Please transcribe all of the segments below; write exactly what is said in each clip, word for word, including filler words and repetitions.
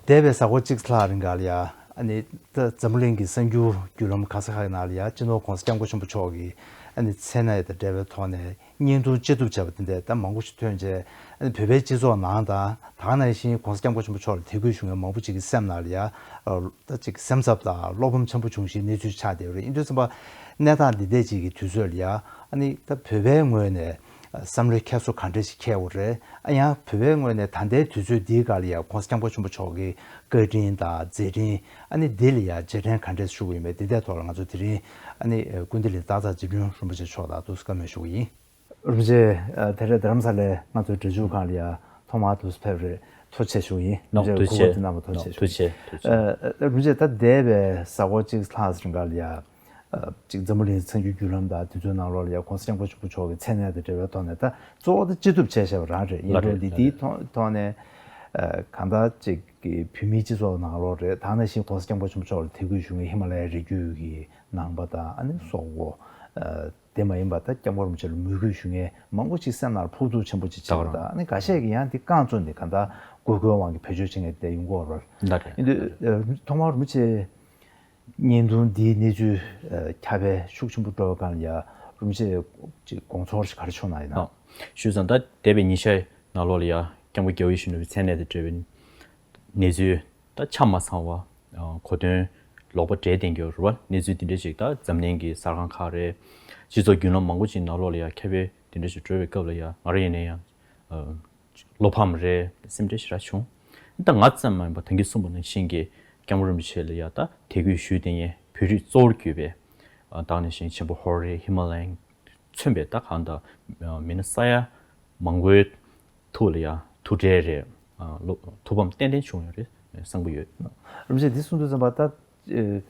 འདས་པའི་གཟའ་འཁོར་གཅིག་ལྷག་རིང་ག་ལ་ཡ། ཨ་ནི་ད་འཛམ་བུ་གླིང་གི་གསར་འགྱུར་བརྒྱུད་ལམ་གང་ས་ག་གི་ནང་ལ་ཡ། སྤྱི་ནོར་༸གོང་ས་༸སྐྱབས་མགོན་ཆེན་པོ་མཆོག་གི་ཨ་ནི་མཚན་གནས་དང་འབྲེལ་བའི་ཐོག་ནས་བརྙན་ཐུང་ཅི་ཐུབ་བྱས་པ་དེ་འདྲ་ད་མང་པོ་ཞིག་ཐོན་རྗེས། ཨ་ནི་བོད་པའི་སྤྱི་ཚོགས་ནང་དང་། ད་ག་ནང་བཞིན་༸གོང་ས་༸སྐྱབས་མགོན་ཆེན་པོ་མཆོག་ལ་དད་གུས་ཞུ་མཁན་མང་པོ་ཅིག་གི་སེམས་ནང་ལ་ཡ། ཨ། ད་ཅིག་སེམས་འཚབ་དང་བློ་ཕམ་ཆེན་པོ་བྱུང་བཞིན་གནས་ཚུལ་ཆགས་བསྡད་ཡོད་རེད། ཡིན་དུས་ཙམ་པ་གནས་སྟངས་འདི་འདྲ་ཅིག་གི་དུས་ཚོད་ལ་ཡ། ཨ་ནི་ད་བོད་པའི་ངོས་ནས་བསམ་བློའི་འཁྱེར་སོ་ག་འདྲ་ཞིག་འཁྱེར་དགོས་རེད། ཨ། ཡང་བོད་པའི་ངོས་ནས་ད་ལྟའི་དུས་ཚོད་འདིའི་སྒང་ལ་ཡ་༸གོང་ས་༸སྐྱབས་མགོན་ཆེན་པོ་མཆོག་གི་བཀའ་དྲིན་དང་མཛད་འཕྲིན། ཨ་ནི་འདི་ལ་ཡ་རྗེས་དྲན་ག་འདྲ་ཞུ་གི་ཡོད་མེད། འདི་འདྲའི་ཐོག་ལ་ང་ཚོ་དེ་རིང་ཨ་ནི་སྐུ་མདུན་ལས་སྟག་ཚང་རྗེ་དྲུང་རིན་པོ་ཆེ་མཆོག་དང་ཐུགས་བཀའ་མོལ་ཞུ་གི་ཡིན། རིན་པོ་ཆེ། ཨ། དེ་རིང་རྡ་རམ་ས་ལའི་ང་ཚོའི་འབྲེལ་ཞུགས་ཁང་ལ་ཡ་ཐོག་མར་དུ་ཕེབས་རེད། ཐུགས་རྗེ་ཆེ་ཞུ་གི་ཡིན། ནོ། རིན་པོ་ཆེ་ཐུགས་རྗེ་ཆེ། གུས་བཀུར་གནང་བར་ཐུགས་རྗེ་ཆེ་ཞུ། ཐུགས་རྗེ་ཆེ། ཐུགས་རྗེ་ཆེ། ཨ། རིན་པོ་ཆེ། ད་འདས་པའི་གཟའ་འཁོར་གཅིག་ལྷག་ཙམ་རིང་ག་ལ་ཡ། ཨ། ཅིག་འཛམ་བུ་གླིང་གསར་འགྱུར་བརྒྱུད་ལམ་དང་དེ་ཚོའི་ནང་ལོགས་ལ་ཡ་༸གོང་ས་༸སྐྱབས་མགོན་ཆེན་པོ་མཆོག་གི་མཚན་གནས་དང་འབྲེལ་བའི་ཐོག་ནས། ད་གཙོ་བོ་ད་ཅི་ཐུབ་བྱས་བཞག་པ་རང་རེད། ཡིན་རུང་འདི་འདིའི་ཐོག་ཐོག་ནས། ཨ། གང་ལྟར་ཅིག་གི་བོད་མིའི་སྤྱི་ཚོགས་ནང་ལོགས་རེད། ད་ག་ནང་བཞིན་༸གོང་ས་༸སྐྱབས་མགོན་ཆེན་པོ་མཆོག་ལ་དད་གུས་ཞུ་མཁན་ཧི་མ་ལ་ཡའི་རི་རྒྱུད་ཀྱི་ནང་པ་དང་། ཨ་ནི་སོག་པོ། ཨ། དེ་མ་ཡིན་པ་ད་༸སྐྱབས་མགོན་རིན་པོ་ཆེ་ལ་མོས་གུས་ཞུ་མཁན་མང་པོ་ཅིག་སེམས་ནང་ལ་ཕོག་ཐུག་ཆེན་པོ་ཅིག་བྱས་པ་དང་། ཨ་ནི་འགའ་ཤས་ཀྱིས་ཡང་དེ་རྐང་བཙུགས་ནས་གང་ལྟར་དགོས་མཁོའི་དབང་གིས་བེད་སྤྱོད་བྱེད་མཁན་དེ་ཡོང་གི་ཡོད་རེད། ལགས་རེད། ཡིན་དུས། ལགས་རེད། ཨ། ཐོག་མར་རིན་པོ་ཆེ་བརྙན་ཐུང་འདིའི་གནས་ཚུལ། ཨ། ཁྱབ་སྤེལ་ཤུགས་ཆེན་པོ་འགྲོ་བའི་སྒང་ལ་ཡ་རིན་པོ་ཆེ་ཅིག་དགོངས་ཚུལ་ཞིག་ག་རེ་བྱུང་ན་ཡིན་ན། ཨ། ཞུས་ཙང་ད་འདས་པའི་ཉིན་ཤས་ནང་ལོགས་ལ་ཡ་༸སྐྱབས་མགོན་རྒྱལ་བ་ཡིད་བཞིན་ནོར་བུའི་མཚན་གནས་དང་འབྲེལ་བའི་གནས་ཚུལ་ད་ཆ་མ་ཚང་བ། ཨ། གོ་དོན་ལོག་པ་འདྲེས་བསྡད་ཀྱི་ཡོད་རེད་པ། གནས་ཚུལ་འདི་འདྲ་ཞིག་ད་འཛམ་གླིང་གི་གསར་ཁང་ཁག་རེད། སྤྱི་ཚོགས་བརྒྱུད་ལམ་མང་པོ་ཅིག་ནང་ལོགས་ལ་ཡ་ཁྱབ་སྤེལ་འདི་འདྲ་ཞིག་འགྲོ་བའི་སྐབས་ལ་ཡ་ང་རང་ཡིན་ན་ཡང་། ཨ། བློ་ཕམ་རེད། སེམས་ཁྲལ་ཞེ་དྲག་བྱུང་། ད་ང་ཙམ་མ་ཡིན་པར་ད་གིན་གསུངས་པ་ནང་བཞིན་གྱི་༸སྐྱབས་མགོན་རིན་པོ་ཆེ་ལ་ཡ་ད་དད་གུས་ཞུས་བསྡད་མཁན་བོད་རིགས་གཙོ་བོར་གྱུར་པའི། ཨ། ད་ག་ནང་བཞིན་ཆེན་པོ་ཧོར་རེད། ཧི་མ་ལ་ཡན་མཚོན་པའི་ད་གང་ལྟར་མི་སྣ་ས་ཡ་མང་པོའི་ཐུགས་ལ་ཡ་ཐུགས་ཁྲལ་རེད། ཨ། བློ་ཐུགས་ཕམ་ཏན་ཏན་བྱུང་ཡོད་རེད་བསམ་གྱི་ཡོད། རིན་པོ་ཆེ་འདི་གསུང་དུས་ཙམ་པ་ད། ཨ།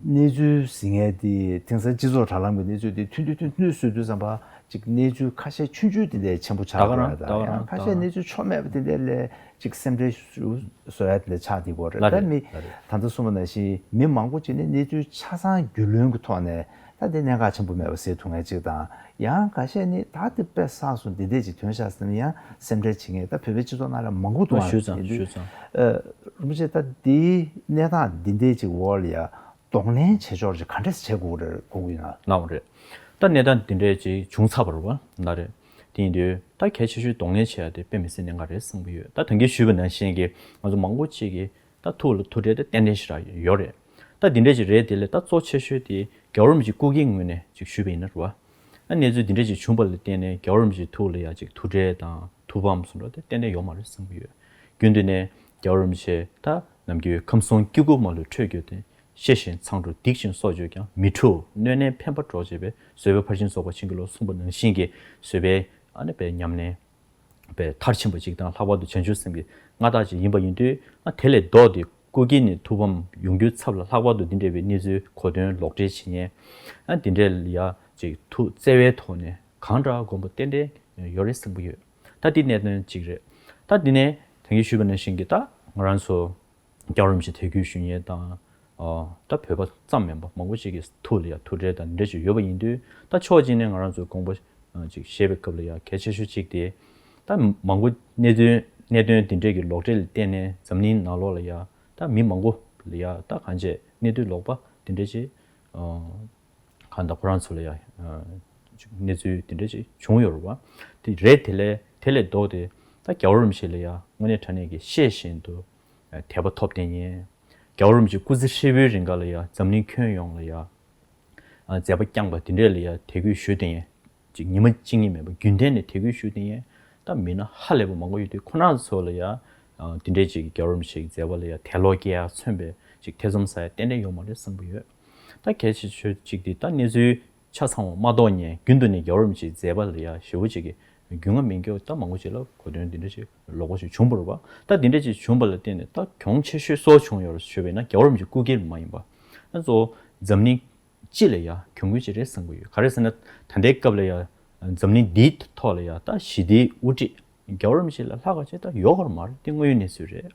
གནས་ཚུལ་ཟེར་མཁན་དེ་དེང་སང་སྤྱི་ཚོགས་དྲ་ལམ་གྱི་གནས་ཚུལ་དེ་ཐུང་ཐུང་ཐུང་ཐུང་བཟོ་དུས་ཙམ་པ། ཅིག་གནས་ཚུལ་ཁ་ཤས་ཆུང་ཆུང་དེ་འདྲ་ཆེན་པོ་ཆགས་ད་ག་རང་ཡོད་རེད། ད་ག་ཡང་རང་ཁ་ཤས་ད་ག་རང་གནས་ཚུལ་ཆོ་མེད་པ་དེ་འདྲ་ལས་ཅིག་སེམས་ཁྲལ་བཟོ་ཡ་དེ་འདྲ་ཆགས་བསྡད་ཀྱི་ཡོད་རེད། ལགས་ད་རེད། མི་ལགས་རེད། ད་ལྟ་གསུངས་པ་ནང་བཞིན་མི་མང་པོ་ཅིག་ནི་གནས་ཚུལ་ཆ་ཚང་རྒྱུས་ལོན་གྱི་ཐོག་ནས་ད་དེ་གནད་འགག་ཆེན་པོ་མེད་པ་ཟེར་ཐུབ་མཁན་ཅིག་དང་། ཡང་འགའ་ཤས་ནི་ད་དེ་དཔེ་བསགས་སོང་། འདི་འདྲས་ཅིག་ཐོན་ཤག་ཟེར་ནས་ཡང་སེམས་ཁྲལ་བྱེད་མཁན་ད་བོད་པའི་སྤྱི་ཚོགས་ནང་ལ་མང་པོ་འདུག་ཨ། ཞུས་ཙང་ཡིན་དུས། ཞུས་ཙང་། ཨ། རིན་པོ་ཆེ་ད་འདིའི་གནས་སྟངས་འདི་འདྲས་ཅིག་འོག་ལ་ཡ་གདོང་ལེན་བྱེད་ཕྱོགས་ཅིག་ག་འདྲས་བྱེད་དགོས་རེད། དགོས་ཀྱི་ཡིན་ན། ལགས་རེད། ད་གནས་སྟངས་འདི་འདྲས་ཅིག་བྱུང་ཚར་བ་རེད་པ། ལགས་རེད། དེ་ཡིན་དུས་ད་གལ་ཆེ་ཤོས་གདོང་ལེན་བྱེད་ཡ་དེ་དཔེ་མི་སྲིད་གནད་འགག་རེད་བསམ་གྱི་ཡོད། ད་ད་གིན་ཞུས་པ་ནང་བཞིན་གྱི་ང་ཚོ་མང་པོ་ཅིག་གིས་ད་ཐུགས་ལ་ཐུགས་ཁྲལ་དེ་ཏན་ཏན་ཞེ་དྲག་ཡོད་རེད། ད་འདི་འདྲས་ཅིག་རེད། དེ་ལས་ད་གཙོ་ཆེ་ཤོས་དེ་རྒྱལ་བ་རིན་པོ་ཆེའི་སྐུ་སྒེར་ངོས་ནས་ཅིག་ཞུས་པ་ཡིན་ན་རེད་པ། ཨ། གནས་ཚུལ་འདི་འདྲས་ཅིག་བྱུང་བ་ལ་བརྟེན་ནས་རྒྱལ་བ་རིན་པོ་ཆེའི་ཐུགས་ལ་ཡ་ཅིག་ཐུགས་ཁྲལ་དང་ཐུགས་ཕམ་བཟོ་འདྲ་དེ་ཏན་ཏན་ཡོད་མ་རེད་བསམ་གྱི་ཡོད། རྒྱུན་དུ་ནས་རྒྱལ་བ་རིན་པོ་ཆེ་ད་ནམ་རྒྱུན་ཁམས་གསུམ་སྐྱེ་དགུའི་མ་ལུས་འཕྲོད་གྱུར་ཏེ། ཤེས་བཞིན་མཚང་འབྲུ་སྡིག་ཅིང་སྲོག་གཅོད་ཀྱང་། མི་འཁྲུགས་གནོད་གནས་ཕན་པ་སྒྲོག་བྱེད་པའི། བཟོད་པའི་ཕར་ཕྱིན་རྫོགས་པར་བྱིན་གྱིས་རློབས་གསུངས་པ་ནང་བཞིན་གྱི་བཟོད་པའི་ཨ་ནི་པའི་ཉམས་ལེན་པའི་མཐར་ཕྱིན་པ་ཅིག་དང་། ལྷག་པར་དུ་བྱང་ཆུབ་སེམས་ཀྱི་མངའ་བདག་ཅིག་ཡིན་པ་ཡིན་དུས། ཨ། དེ་ལས་ལྡོག་སྟེ་སྐུ་སྒེར་ནས་ཐུགས་ཕམ་ཡོང་རྒྱུའི་ཚབ་ལ་ལྷག་པར་དུ་འདི་འདྲ་བའི་གནས་ཚུལ་གོ་དོན་ལོག་འགྲེལ་བྱེད་མཁན། ཨ། འདི་འདྲ་ལ་ཡ་ཅིག་ཐུགས་བརྩེ་བའི་ཐོག་ནས་གང་དྲག་དགོངས་པ་ཏན་ཏན་ཡོད་རེད་བསམ་གྱི་ཡོད། ད་འདི་གནད་དོན་གཅིག་རེད། ད་འདི་ནས་ད་གིན་ཞུས་པ་ནང་བཞིན་གྱི་ད་ང་རང་ཚོ་རྒྱལ་བ་རིན་པོ་ཆེ་དད་གུས་ཞུ་མཁན་དང་། ཨ། ད་བོད་པ་ཙམ་མིན་པ་མང་པོ་ཅིག་གི་ཐུགས་ལ་ཡ་ཐུགས་ཁྲལ་དང་འདི་འདྲ་ཅིག་ཡོད་པ་ཡིན་དུས། ད་ཕྱོགས་གཅིག་ནས་ང་རང་ཚོའི་དགོངས་པ་ཅིག་བཞེས་པའི་སྐབས་ལ་ཡ་གལ་ཆེ་ཤོས་གཅིག་དེ། ད་མང་པོ་གནད་དོན་གནད་དོན་འདི་འདྲ་གི་ལོག་འགྲེལ་ལ་བརྟེན་ནས་འཛམ་གླིང་ནང་ལོགས་ལ་ཡ་ད་མི་མང་པོ་ལ་ཡ་ད་གང་བྱས་གནད་དོན་ལོག་པ་འདི་འདྲ་ཅིག་ཨ། གང་ལྟར་ཁོ་རང་ཚོ་ལ་ཡ། ཨ། གནས་ཚུལ་དེ་འདྲ་ཅིག་བྱུང་ཡོད་རེད་པ། དེ་རེད། དེ་ལས་དེ་ལས་ལྡོག་སྟེ་ད་རྒྱལ་བ་རིན་པོ་ཆེ་ལ་ཡ་དངོས་གནས་དྲང་གནས་ཀྱི་ཤེས་བཞིན་དུ་དད་པ་ཐོབ་བསྡད་མཁན། རྒྱལ་བ་རིན་པོ་ཆེ་སྐུ་ཚེ་ཧྲིལ་པོའི་རིང་ག་ལ་ཡ་འཛམ་གླིང་ཁྱོན་ཡོངས་ལ་ཡ། ཨ། མཛད་པ་བསྐྱངས་པ་དེ་འདྲ་ལ་ཡ་དད་གུས་ཞུ་བསྡད་མཁན་ཅིག་ཉི་མ་གཅིག་གཉིས་མིན་པ་རྒྱུན་གཏན་ནས་དད་གུས་ཞུ་བསྡད་མཁན་ད་མི་སྣ་ཧ་ལས་པ་མང་པོ་ཡོད་དུས། ཁོ་རང་ཚོ་ལ་ཡ། ཨ། དེ་འདྲ་ཅིག་རྒྱལ་བ་རིན་པོ་ཆེའི་མཛད་པ་ལ་ཡ་དད་ལོག་སྐྱེ་ཡ་མཚོན་པའི་ཅིག་ཐེ་ཚོམ་ཟ་ཡ་ཏན་ཏན་ཡོད་མ་རེད་བསམ་གྱི་ཡོད། ད་གལ་ཆེ་ཤོས་གཅིག་དེ་ད་གནས་ཚུལ་ཆ་ཚང་བ་མ་རྟོགས་མཁན། རྒྱུན་དུ་ནས་རྒྱལ་བ་རིན་པོ་ཆེའི་མཛད་པ་ལ་ཡ་ཞེ་པོ་ཅིག་གི་རྒྱུས་མངའ་མེད་མཁན་ད་མང་པོ་ཅིག་ལ་གོ་དོན་འདི་འདྲ་ཅིག་ལོག་པ་ཞིག་བྱུང་བ་རེད་པ། ད་འདི་འདྲ་ཅིག་བྱུང་བ་ལ་བརྟེན་ནས་ད་གྱོང་ཆེ་ཤོས་སུ་བྱུང་ཡོད་རེད་ཞུས་པ་ཡིན་ན་རྒྱལ་བ་རིན་པོ་ཆེ་སྐུ་སྒེར་མ་ཡིན་པ། ཨ། གཙོ་བོ་འཛམ་གླིང་སྤྱི་ལ་ཡ་གྱོང་གུན་ཅིག་རེད་བསམ་གྱི་ཡོད། ག་རེ་ཟེར་ན། ད་ལྟའི་སྐབས་ལ་ཡ་འཛམ་གླིང་འདིའི་ཐོག་ལ་ཡ་ད་ཞི་བདེའི་དབུ་ཁྲིད་རྒྱལ་བ་རིན་པོ་ཆེ་ལས་ལྷག་པ་ཅིག་ད་ཡོད་མ་རེད། དེ་དངོས་ཡོད་གནས་ཚུལ་རེད།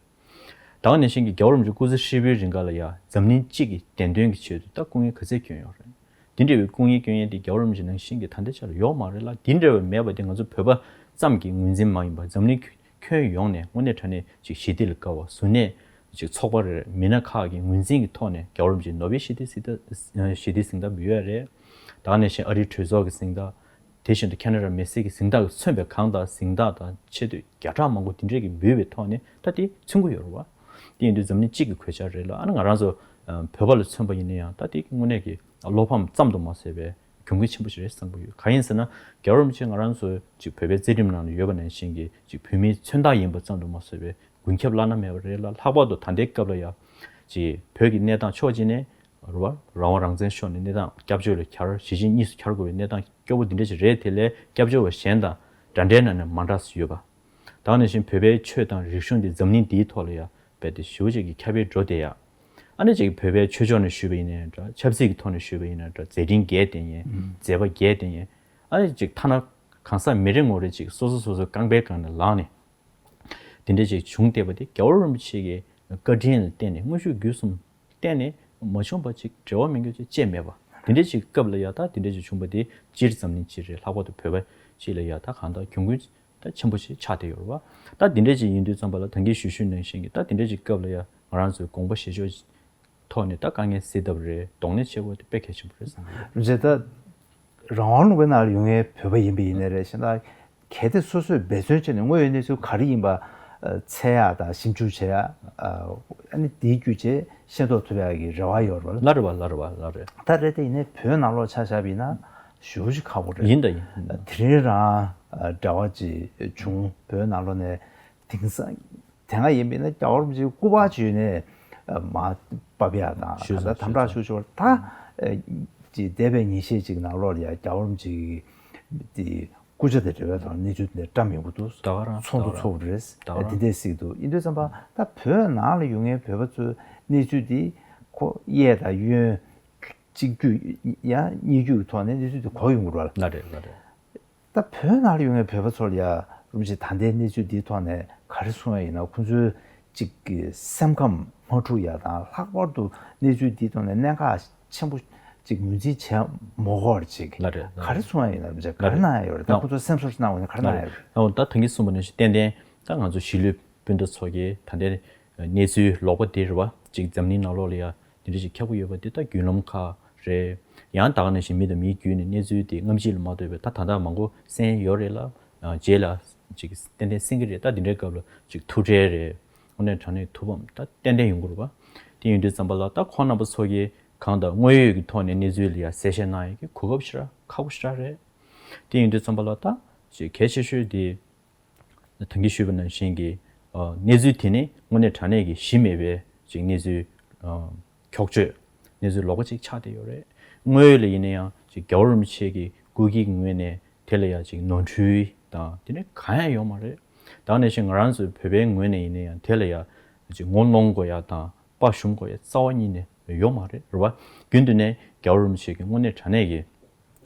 ད་ག་ནང་བཞིན་གྱི་རྒྱལ་བ་རིན་པོ་ཆེ་སྐུ་ཚེ་ཧྲིལ་པོའི་རིང་ག་ལ་ཡ་འཛམ་གླིང་སྤྱི་གི་བདེན་དོན་གྱི་ཆེད་དུ་ད་སྐུ་ངལ་ག་ཚད་བསྐྱོན་ཡོད་རེད། དེ་འདྲ་བའི་སྐུ་ངལ་བསྐྱོན་ཡས་དེ་རྒྱལ་བ་རིན་པོ་ཆེ་ནང་བཞིན་གྱི་ད་ལྟའི་ཆ་ལ་ཡོད་མ་རེད་ལ། དེ་འདྲ་བའི་མེད་པ་དེ་ང་ཚོ་བོད་པ་ཙམ་གྱི་ངོས་འཛིན་མ་ཡིན་པར་འཛམ་གླིང་ ཁྱོན་ཡོངས་ནས་དངོས་གནས་དྲང་གནས་ཅིག་ཞི་བདེ་ལ་དགའ་བ། གཟུར་གནས་ཅིག་ཚོགས་པ་རེད། མི་སྣ་ཁག་གི་ངོས་འཛིན་གྱི་ཐོག་ནས་རྒྱལ་བ་རིན་པོ་ཆེ་ནོ་བེལ་ཞི་བདེ་གཟེངས་རྟགས་ཞི་བདེ་གཟེངས་རྟགས་འབུལ་ཡ་རེད། ད་ག་ནང་བཞིན་ཨ་རིའི་གྲོས་ཚོགས་ཀྱི་གཟེངས་རྟགས། དེ་བཞིན་དུ་ཁེ་ན་ཌ་མི་སེར་གྱི་གཟེངས་རྟགས་ཀྱིས་མཚོན་པའི་གང་དང་གཟེངས་རྟགས་དང་ཆེ་བསྟོད་བརྒྱ་ཕྲག་མང་པོ་དེ་འདྲས་ཀྱིས་འབུལ་བའི་ཐོག་ནས་ད་དེ་མཚོན་གྱི་ཡོད་རེད་བ། དེ་ཡིན་དུས་འཛམ་གླིང་སྤྱི་གི་གོད་ཆག་རེད་ལ། ཨ་ནི་ང་རང་ཚོ་ཨ་བོད་པ་ལ་མཚོན་པ་ཡིན་ན་ཡང་ད་དེ་དངོས་གནས་ཀྱི་བློ་ཕམ་ཙམ་དུ་མ་ཟད་པའི་གྱོང་གུན་ཆེན་པོ་ཞིག་རེད་བསམ་གྱི་ཡོད། གང་ཡིན་ཟེར་ན་རྒྱལ་བ་རིན་པོ་ཆེ་ང་རང་ཚོའི་ཅིག་བོད་པའི་རྩེད་རིམ་ནང་ལ་ཡོད་པ་ནང་བཞིན་གྱི་ཅིག་བོད་མིའི་མཚོན་རྟགས་ཡིན་པ་ཙམ་དུ་མ་ཟད་པའི་མགོན་སྐྱབས་བླ་ན་མེད་པ་རེད་ལ། ལྷག་པར་དུ་ད་ལྟའི་སྐབས་ལ་ཡང་ཅིག་བོད་ཀྱི་གནས་སྟངས་ཕྱོགས་གཅིག་ནས་རེད་བ། རང་དབང་རང་བཙན་ཕྱོགས་ནས་གནས་སྟངས་སྐྱབས་བཅོལ་ལ་གྱར། གཞིས་བྱེས་གཉིས་སུ་གྱར་དགོས་པའི་གནས་སྟངས་སྐྱོ་པོ་འདི་འདྲ་ཞིག་རེད། དེ་ལས་སྐྱབས་བཅོལ་བ་གཞན་དང་འདྲ་འདྲའི་ནང་ནས་མ་འདྲ་སུ་ཡོད་པ། ད་ག་ནང་བཞིན་བོད་པའི་ཆོས་དང་རིག་གཞུང་འདི་འཛམ་གླིང་འདིའི་ཐོག་ལ་ཡ་རྦད་དེ་ཞེ་པོ་ཅིག་གི་ཁྱབ་སྤེལ་འགྲོ་བསྡད་ཡ། ཨ་ནི་ཅིག་བོད་པའི་ཆོས་ཕྱོགས་ནས་ཞུས་པ་ཡིན་ན་འདྲ། ཆབ་སྲིད་ཀྱི་ཐོག་ནས་ཞུས་པ་ཡིན་ན་འདྲ། མཛད་འཕྲིན་རྒྱས་བསྡད་མཁན། མཛད་པ་རྒྱས་བསྡད་མཁན། ཨ་ནི་ཅིག་ཐ་ན་གང་ཟག་མི་རེ་ངོ་རེ་ཅིག་སོ་སོ་སོ་སོའི་རྐང་པའི་སྒང་ནས་ལངས་ནས། དེ་འདྲ་ཅིག་བྱུང་བསྡད་པ་དེ་རྒྱལ་བ་རིན་པོ་ཆེ་གི་བཀའ་དྲིན་ལ་བརྟེན་ནས། དངོས་ཤུགས་བརྒྱུད་གསུམ་བརྟེན་ནས་མ་བྱུང་བ་ཅིག་འབྲེལ་བ་མེད་མཁན་ཅིག་ཅིག་མེད་པ། དེ་འདྲ་ཅིག་སྐབས་ལ་ཡ་ད་དེ་འདྲ་ཅིག་བྱུང་བ་དེ་སྤྱིར་འཛམ་གླིང་སྤྱི་རེད། ལྷག་པར་དུ་བོད་པ་སྤྱི་ལ་ཡ་ད་གང་ལྟར་གྱོང་གུན་ད་ཆེན་པོ་ཞིག་ཆགས་བསྡད་ཡོད་རེད་བ། ད་དེ་འདྲ་ཅིག་ཡིན་དུས་ཙམ་པ་ལ་ད་གིན་ཞུ་ཞུས་ནང་བཞིན་གྱི་ད་དེ་འདྲ་ཅིག་སྐབས་ལ་ཡ་ང་རང་ཚོའི་དགོངས་པ་བཞེས་ཕྱོགས་ཐོག་ནས་ད་དཀའ་ངལ་སེལ་ཐབས་རེད། གདོང་ལེན་བྱེད་དགོས་དེ་དཔེ་གལ་ཆེན་པོ་རེད་བསམ་གྱི་ཡོད། རེད་ད། རང་དབང་ལུང་པའི་ནང་ལ་ཡོད་མཁན་བོད་པ་ཡིན་པ་ཡིན་ནའི་རེད། གཞན་དག་གལ་ཏེ་སོ་སོས་འབད་བརྩོན་བྱས་ནས་དངོས་ཡོད་གནས་ཚུལ་ག་རེ་ཡིན་པ་འཚོལ་ཡག་དང་ཞིབ་འཇུག་བྱེད་ཡག་ཨ་ནི་དེའི་བརྒྱུད་བྱས་ཤེས་རྟོགས་ཐུབ་ཡག་གི་རེ་བ་ཡོད་རེད་བ། ལགས་རེད་བ། ལགས་རེད་བ། ལགས་རེད། ད་རེད་དེ་ཡིན་ནའི་བོད་ནང་ལོགས་ཆ་བཞག་པ་ཡིན་ན་ཞེ་པོ་ཅིག་ཁག་པོ་རེད། ཡིན་ད་ཡིན། དེ་རིང་རང་འབྲེལ་བ་ཅིག་བྱུང་། བོད་ནང་ལོགས་ནས་དེང་སང་དེ་སྔ་ཡིན་པ་ཡིན་ན་རྒྱལ་བ་རིན་པོ་ཆེའི་སྐུ་པར་ཅིག་ཡོད་ནའི་མར་ཕབ་ཡག་དང་། ཞུས་གང་ལྟར་སོང་དམ་དྲག་ཞུས་ཤུགས་ཆེ་བ། ད་ཅིག་འདས་པའི་ཉིན་ཤས་ཅིག་ནང་ལོགས་ལ་ཡ་རྒྱལ་བ་རིན་པོ་ཆེ་གི་དེ་སྐུ་ཕྱྭ་དང་འབྲེལ་བའི་ཐོག་གནས་ཚུལ་དེ་བཀྲམ་ཡོང་གི་འདུག་ད་ག་རང་ཚོགས་འདུ་ད་ག་རང་ཚོགས་འདུ་རེད། ད་ག་རང་དེ་འདྲས་ཟེར་གྱི་འདུག་ཡིན་དུས་ཙམ་པ་ད་བོད་ནང་ལ་ཡོད་མཁན་བོད་པ་ཚོའི་གནས་ཚུལ་དེ་ཁོ་གཡས་དང་གཡོན་གཅིག་བརྒྱུད་ཡང་གཉིས་བརྒྱུད་ཀྱི་ཐོག་ནས་གནས་ཚུལ་དེ་གོ་ཡོང་གི་རེད་བ། ལགས་རེད། ལགས་རེད། ད་བོད་ནང་ལ་ཡོད་མཁན་བོད་པ་ཚོ་ལ་ཡ་རིན་པོ་ཆེ་ད་ལྟའི་གནས་ཚུལ་འདིའི་ཐོག་ནས་ག་རེ་གསུང་ཡ་ཡིན་ན། ཁོང་ཚོའི་གཅིག་གི་སེམས་ཁམས་མ་འཁྲུག་ཡ་དང་། ལྷག་པར་དུ་གནས་ཚུལ་འདིའི་ཐོག་ནས་གནད་འགག་ཆེན་པོ་ཅིག་ངོས་འཛིན་བྱས་མ་དགོས་པར་ཅིག་ལགས་རེད། ལགས་ག་རེ་རེད། གསུང་ཡ་ཡིན་ན། རིན་པོ་ཆེ་ག་རེ་ལགས་རེད། གནང་ཡ་ཡོད་རེད། ད་ལགས། ཁོང་ཚོ་སེམས་གསོ་ཞིག་གནང་དགོས་ན་ག་རེ་གནང་ཡ་ཡོད་རེད། ལགས། ད་ད་གིན་གསུངས་པ་ནང་བཞིན་ཏན་ཏན་ད་ང་ཚོ་གཞིས་ལུས་སྤུན་ཟླ་ཚོ་གིས་ད་ལྟའི་གནས་ཚུལ་ལོག་པ་འདི་རེད་བ། ཅིག་འཛམ་གླིང་ནང་ལོགས་ལ་ཡ་དེ་འདྲ་ཞིག་ཁྱབ་ཀྱི་ཡོད་པ་འདི་ད་བརྒྱུད་ལམ་ཁག་རེད། ཡང་ད་ག་ནང་བཞིན་མི་དང་མིའི་བརྒྱུད་ནས་གནས་ཚུལ་དེ་སྔ་ཕྱི་ལ་མ་ལྟོས་པའི་ད་ད་ལྟ་མང་པོ་གསན་ཡོད་རེད་ལ། ཨ་རྗེས་ལ་ཅིག་ཏན་ཏན་གསན་གྱི་རེད། ད་འདི་འདྲའི་སྐབས་ལ་ཅིག་ཐུགས་ཁྲལ་རེད། དངོས་གནས་དྲང་གནས་ཐུགས་ཕམ་ད་ཏན་ཏན་ཡོང་གི་རེད་བ། དེ་ཡིན་དུས་ཙམ་པ་ལ་ད་ཁོང་རྣམ་པ་ཚོ་གིས་གང་ལྟར་དངོས་ཡོད་ཀྱི་ཐོག་ནས་གནས་ཚུལ་ལ་ཡ་གསལ་བཤད་གནང་ཡས་ཀྱི་གོ་སྐབས་ཞེ་དྲག་ཁག་པོ་ཞེ་དྲག་རེད། དེ་ཡིན་དུས་ཙམ་པ་ལ་ད་ཅིག་གལ་ཆེ་ཤོས་དེ། ད་གིན་ཞུས་པ་ནང་བཞིན་གྱི་ཨ་གནས་ཚུལ་དེ་ནི་དངོས་གནས་དྲང་གནས་ཀྱི་གཞི་མེད་པའི་ཅིག་གནས་ཚུལ་ཨ་འཁྱོག་བརྗོད། གནས་ཚུལ་ལོག་པ་ཅིག་ཆགས་བསྡད་ཡོད་རེད། དངོས་ཡོད་ལ་ཡིན་ན་ཡང་ཅིག་རྒྱལ་བ་རིན་པོ་ཆེ་གི་སྐུ་སྒེར་གྱི་ངོས་ནས་དེ་ལ་ཡང་ཅིག་ནོར་འཁྲུལ་དང་དེ་འདྲ་གང་ཡང་ཡོད་མ་རེད། ད་ག་ནང་བཞིན་ང་རང་ཚོའི་བོད་པའི་ངོས་ནས་ཡིན་ན་ཡང་དེ་ལ་ཡང་ཅིག་ངོ་གནོང་དགོས་ཡ་དང་དཔའ་ཞུམ་དགོས་ཡ་རྩ་བ་ཉིད་ནས་ཡོད་མ་རེད། རེད་བ། རྒྱུན་དུ་ནས་རྒྱལ་བ་རིན་པོ་ཆེ་གི་དངོས་གནས་དྲང་གནས་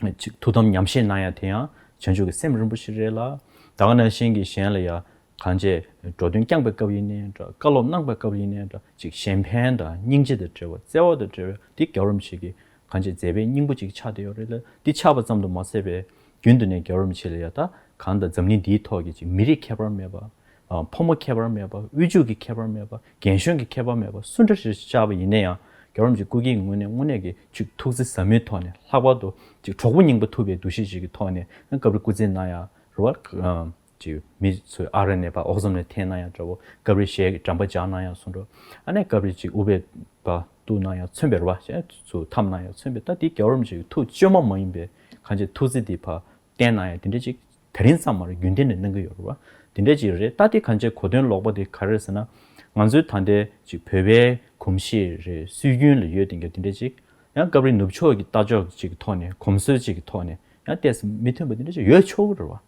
ཀྱི་ཅིག་ཐུགས་དམ་ཉམས་བཞེས་གནང་ཡ་དེ་ཡང་བྱང་ཆུབ་ཀྱི་སེམས་རིན་པོ་ཆེ་རེད་ལ། ད་ག་ནང་བཞིན་གྱི་གཞན་ལ་ཡ་གང་བྱས་འགྲོ་དོན་བསྐྱངས་པའི་སྐབས་ཡིན་ནའི་འདྲ། བཀའ་སློབ་གནང་པའི་སྐབས་ཡིན་ནའི་འདྲ། ཅིག་གཞན་ཕན་དང་སྙིང་རྗེ་དང་འབྲེལ་བ། བརྩེ་བ་དང་འབྲེལ་བ་འདི་རྒྱལ་བ་རིན་པོ་ཆེ་གི་གང་བྱས་མཛད་པའི་སྙིང་པོ་ཅིག་ཆགས་བསྡད་ཡོད་རེད་ལ། འདི་ཆགས་པ་ཙམ་དུ་མ་ཟད་པའི་རྒྱུན་དུ་ནས་རྒྱལ་བ་རིན་པོ་ཆེ་ལ་ཡ་ད་གང་ལྟར་འཛམ་གླིང་འདིའི་ཐོག་གི་ཅིག་མི་རིགས་ཁྱད་པར་མེད་པ། ཨ་ཕོ་མོ་ཁྱད་པར་མེད་པ། དབུལ་ཕྱུག་གི་ཁྱད་པར་མེད་པ། རྒན་གཞོན་གྱི་ཁྱད་པར་མེད་པ། སུ་འདྲ་ཞིག་བཅར་བ་ཡིན་ན་ཡང་རྒྱལ་བ་རིན་པོ་ཆེ་སྐུ་སྒེར་གྱི་ངོས་ནས་དངོས་གནས་ཀྱི་ཅིག་ཐུགས་བརྩེ་ཟབ་མོའི་ཐོག་ནས། ལྷག་པར་དུ་ཅིག་གྲོགས་པོ་རྙིང་པ་ཐུག་པའི་འདུ་ཤེས་ཤིག་གི་ཐོག་ནས་སྐབས་རེ་སྐུ་རྩེད་གནང་ཡ་རེད་བ། ཅིག་མི་ཚོས་ཨ་རི་ནས་ཕར་ཨོག་ཚོམ་ནས་འཐེན་གནང་ཡ་འདྲ་བོ། སྐབས་རེ་གཞས་ཀྱི་འགྲམ་པ་སྦྱར་གནང་ཡ་སོང་འགྲོ། ཨ་ནས་སྐབས་རེ་ཅིག་དབུ་བས་ཕར་གཏུག་གནང་ཡ་མཚོན་པ་རེད་བ། གཞས་ཚུར་འཐམ་གནང་ཡ་མཚོན་པ། ད་དེ་རྒྱལ་བ་རིན་པོ་ཆེ་གི་ཐུགས་བཅོས་མ་མ་ཡིན་པའི་གང་ཅི་ཐུགས་བརྩེ་དེ་ཕར་བསྟན་གནང་ཡ་དེ་འདྲ་ཅིག་དེ་རིང་ཙམ་མ་རེད། རྒྱུན་ལྡན་ནས་གནང་གི་ཡོད་རེད་བ། དེ་འདྲ་ཅིག་རེད། ད་དེ་གང་ཅིའི་གོ་དོན་ལོག་པ་དེ་ག་རེ་རེད་ཟེར་ན། ང་ཚོའི་ད་ལྟའི་ཅིག་བོད་པའི་གོམས་གཤིས་རེད། སྲོལ་རྒྱུན་ལ་ཡོད་དེ་འདྲ་དེ་འདྲ་ཅིག་ཡང་སྐབས་རེ་ནུབ་ཕྱོགས་ཀྱི་ལྟ་ཕྱོགས་ཅིག་གི་ཐོག་ནས། གོམས་སྲོལ་ཅིག་གི་ཐོག་ནས་ཡང་ཏོག་ཙམ་མི་མཐུན་པ་དེ་འདྲ་ཅིག་ཡོད་ཆོག་གི་རེད་བ།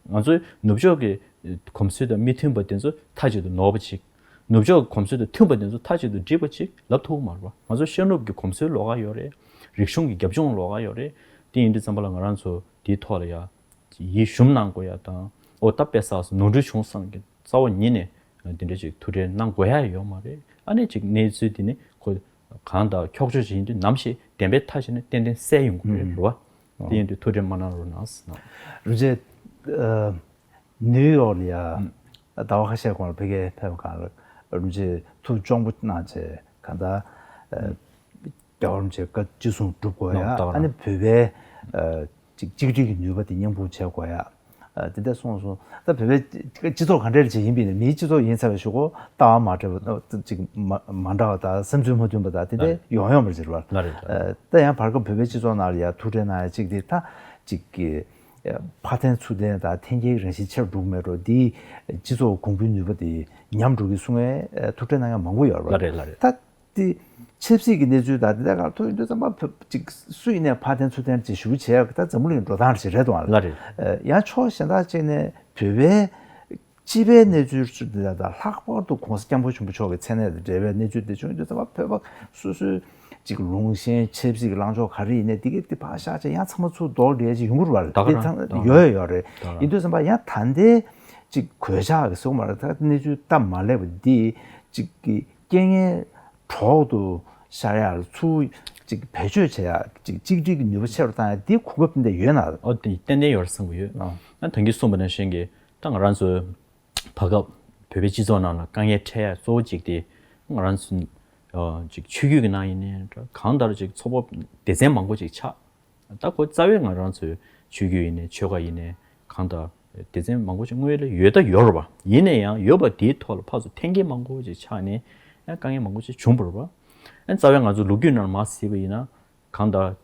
ང་ཚོའི་ནུབ་ཕྱོགས་ཀྱི་གོམས་སྲོལ་དང་མི་མཐུན་པ་དེ་ཚོ་མཐའ་གཅིག་ཏུ་ནོར་བ་ཅིག་ནུབ་ཕྱོགས་ཀྱི་གོམས་སྲོལ་དང་མཐུན་པ་དེ་ཚོ་མཐའ་གཅིག་ཏུ་འགྲིག་པ་ཅིག་ལབ་ཐུབ་ཀྱི་མ་རེད་བ། ང་ཚོ་ཤར་ནུབ་ཀྱི་གོམས་སྲོལ་ལོགས་ཀ་ཡོད་རེད། རིག་གཞུང་གི་རྒྱབ་ལྗོངས་ལོགས་ཀ་ཡོད་རེད། དེ་ཡིན་དུས་ཙམ་པ་ལ་ང་རང་ཚོ་དེའི་ཐོག་ལ་ཡ་ཡིད་ཞུམ་གནང་དགོས་ཡ་དང་། ཨོ་ད་དཔེ་བསགས་སོང་། ནོར་འཁྲུལ་བྱུང་བསམ་གྱི་རྩ་བ་ཉིད་ནས་དེ་འདྲ་ཅིག་ཐུགས་ཁྲལ་གནང་དགོས་ཡ་ཡོད་མ་རེད། ཨ་ནི་ཅིག་གནས་ཚུལ་དེ་ནི་ཁོ་གང་ལྟར་འཁྱོག་བརྗོད་ཅིག་ཡིན་དུས་ནམ་ཞིག་བདེན་པའི་མཐའ་ཞིག་ནས་ཏན་ཏན་གསལ་ཡོང་གི་རེད། ཨུམ། རེད་བ། དེ་ཡིན་དུས་ཐུགས་ཁྲལ་མ་གནང་རོགས་གནང་ཟེར་ན། རིན་ཆེན། ཨ་ནིའུ་ཡོག་ལ་ཡ། ཨུམ། ཟླ་བ་ཁ་ཤས་གོང་ལ་ཕ་གིར་ཕེབས་སྒང་ལ་རིན་པོ་ཆེ་ཐུགས་སྐྱོ་པོ་གནང་བྱས་གང་ལྟར་ཨ་རྒྱལ་བ་རིན་པོ་ཆེ་བཀའ་ཅི་གསུང་སྒྲུབ་དགོས་ཡ། ནོ་ད་ག་ཨ་ནི་རང་བོད་པའི་ཨ་ཅིག་གཅིག་སྒྲིལ་གྱི་ནུས་པ་དེ་མཉམ་སྤུངས་བྱེད་དགོས་ཡ། ཨ་དེ་འདྲ་གསུངས་སོང་། ད་བོད་པའི་སྤྱི་ཚོགས་ག་འདྲ་ཅིག་ཡིན་པ་ཡིན་ན་མིའི་སྤྱི་ཚོགས་ཡིན་ཚར་བའི་གཞུག་གུ་ལྟ་བ་མ་འདྲ་བ་ཅིག་མ་མ་འདྲ་བ་དང་བསམ་ཚུལ་མ་མཐུན་པ་དང་དེ་འདྲ་ཡོང་ཡོང་བ་རེད་བ། ལ་རེད་ལ་རེད། ཨ་ད་ཡང་བར་སྐབས་བོད་པའི་སྤྱི་ཚོགས་ནང་ལ་ཡ་ཐུགས་ཁྲལ་གནང་ཡ་གཅིག་དེ་ད་ཅིག་གི་ཕར་འཐེན་ཚུར་འཐེན་དང་འཐེན་འཁྱེར་རང་བཞིན་ཆེ་རུ་འགྲོ་གི་མེད་འགྲོ། འདིས་སྤྱི་ཚོགས་གོང་འཕེལ་ནུས་པ་དེ་ཉམས་འགྲོ་གི་གསུང་ཡ་ཐུགས་ཁྲལ་གནང་ཡ་མང་པོ་ཡོད་རེད་བ། ལ་རེད་ལ་རེད། ད་དེ་ཆབ་སྲིད་ཀྱི་གནས་ཚུལ་དང་དེ་འདྲ་གང་ཐུག་ཡིན་དུས་ཙམ་པ་བོད་ཅིག་སུ་ཡིན་ནའི་ཕར་འཐེན་ཚུར་འཐེན་ཅིག་ཞུ་བྱས་ཡག་ད་འཛམ་བུ་གླིང་འགྲོ་སྟངས་ཞིག་རེད་འདུག་ཨ། ལ་རེད། ཡང་ཕྱོགས་གཞན་དག་ཅིག་ནས་བོད་པའི་སྤྱི་པའི་གནས་ཚུལ་ཚུ་དེ་དག་དང་ལྷག་པར་དུ་༸གོང་ས་༸སྐྱབས་མགོན་ཆེན་པོ་མཆོག་གི་མཚན་གནས་དང་འབྲེལ་བའི་གནས་ཚུལ་དེ་བྱུང་ཡོད་དུས་ཙམ་པ་བོད་པ་སོ་སོའི་ཅིག་ལུང་ཞེན་ཆབ་སྲིད་ཀྱི་ལངས་ཕྱོགས་ག་རེ་ཡིན་ནའི་དེ་གའི་དེ་ཕར་བཞག་བྱས་ཡང་ཚང་མ་ཚུར་ལྡོག་འདྲ་ཅིག་ཡོང་གི་རེད་བ། ད་ག་དེ་རང་ཚང་ད་ག་ཡོད་རང་ཡོད་ཡོད་རེད། ད་ག་རང་ཡིན་དུས་ཙམ་པ་ཡང་ད་ལྟའི་ཅིག་གོད་ཆག་གི་ཟེར་དགོས་མ་རེད། ད་གནས་ཚུལ་སྟབས་མ་ལེགས་པ་འདི་ཅིག་གི་རྐྱེན་ངན་གྲོགས་སུ་ཤར་ཡག་ལ་ཚུར་ཅིག་བེད་སྤྱོད་བྱེད་ཡག་ཅིག་གཅིག་སྒྲིལ་གྱི་ནུས་པ་ཆེ་རུ་བཏང་ཡག་འདི་གོ་སྐབས་འདི་ཡོད་ན། ཨོ་དེ་ཏན་ཏན་ཡོད་རེད་བསམ་གྱི་ཡོད། ཨ། ང་ད་གིན་གསུངས་པ་ནང་བཞིན་གྱི་ད་ང་རང་ཚོའི་བར་སྐབས་བོད་པའི་སྤྱི་ཚོགས་ནང་ལ་དཀའ་ངལ་འཕྲད་ཡག་གཙོ་བོ་གཅིག་དེ་ང་རང་ཚོ་ཨ་ཅིག་ཆོས་བརྒྱུད་ཀྱི་ནང་ཡིན་ནའི་འདྲ་གང་ལྟར་ཅིག་ཚོགས་པ་སྡེ་ཚན་མང་པོ་ཅིག་ཆགས། ད་ཁོ་རྩ་བའི་ང་རང་ཚོའི་ཆོས་བརྒྱུད་ཡིན་ནའི་ཆོལ་ཁ་ཡིན་ནའི་གང་ལྟར་སྡེ་ཚན་མང་པོ་ཅིག་དངོས་ཡོད་ལ་ཡོད་ད་ཡོད་རེད་པ། ཡིན་ན་ཡང་ཡོད་པ་དེའི་ཐོག་ལ་ཕར་ཚུར་འཐེན་འཁྱེར་མང་པོ་ཅིག་ཆགས་ནས་ཡང་དཀའ་ངལ་མང་པོ་ཅིག་བྱུང་བ་རེད་པ། ཨ་རྩ་བའི་ང་ཚོ་ལོ་རྒྱུས་ནང་མར་གཟིགས་པ་ཡིན་ན་གང་ལྟར་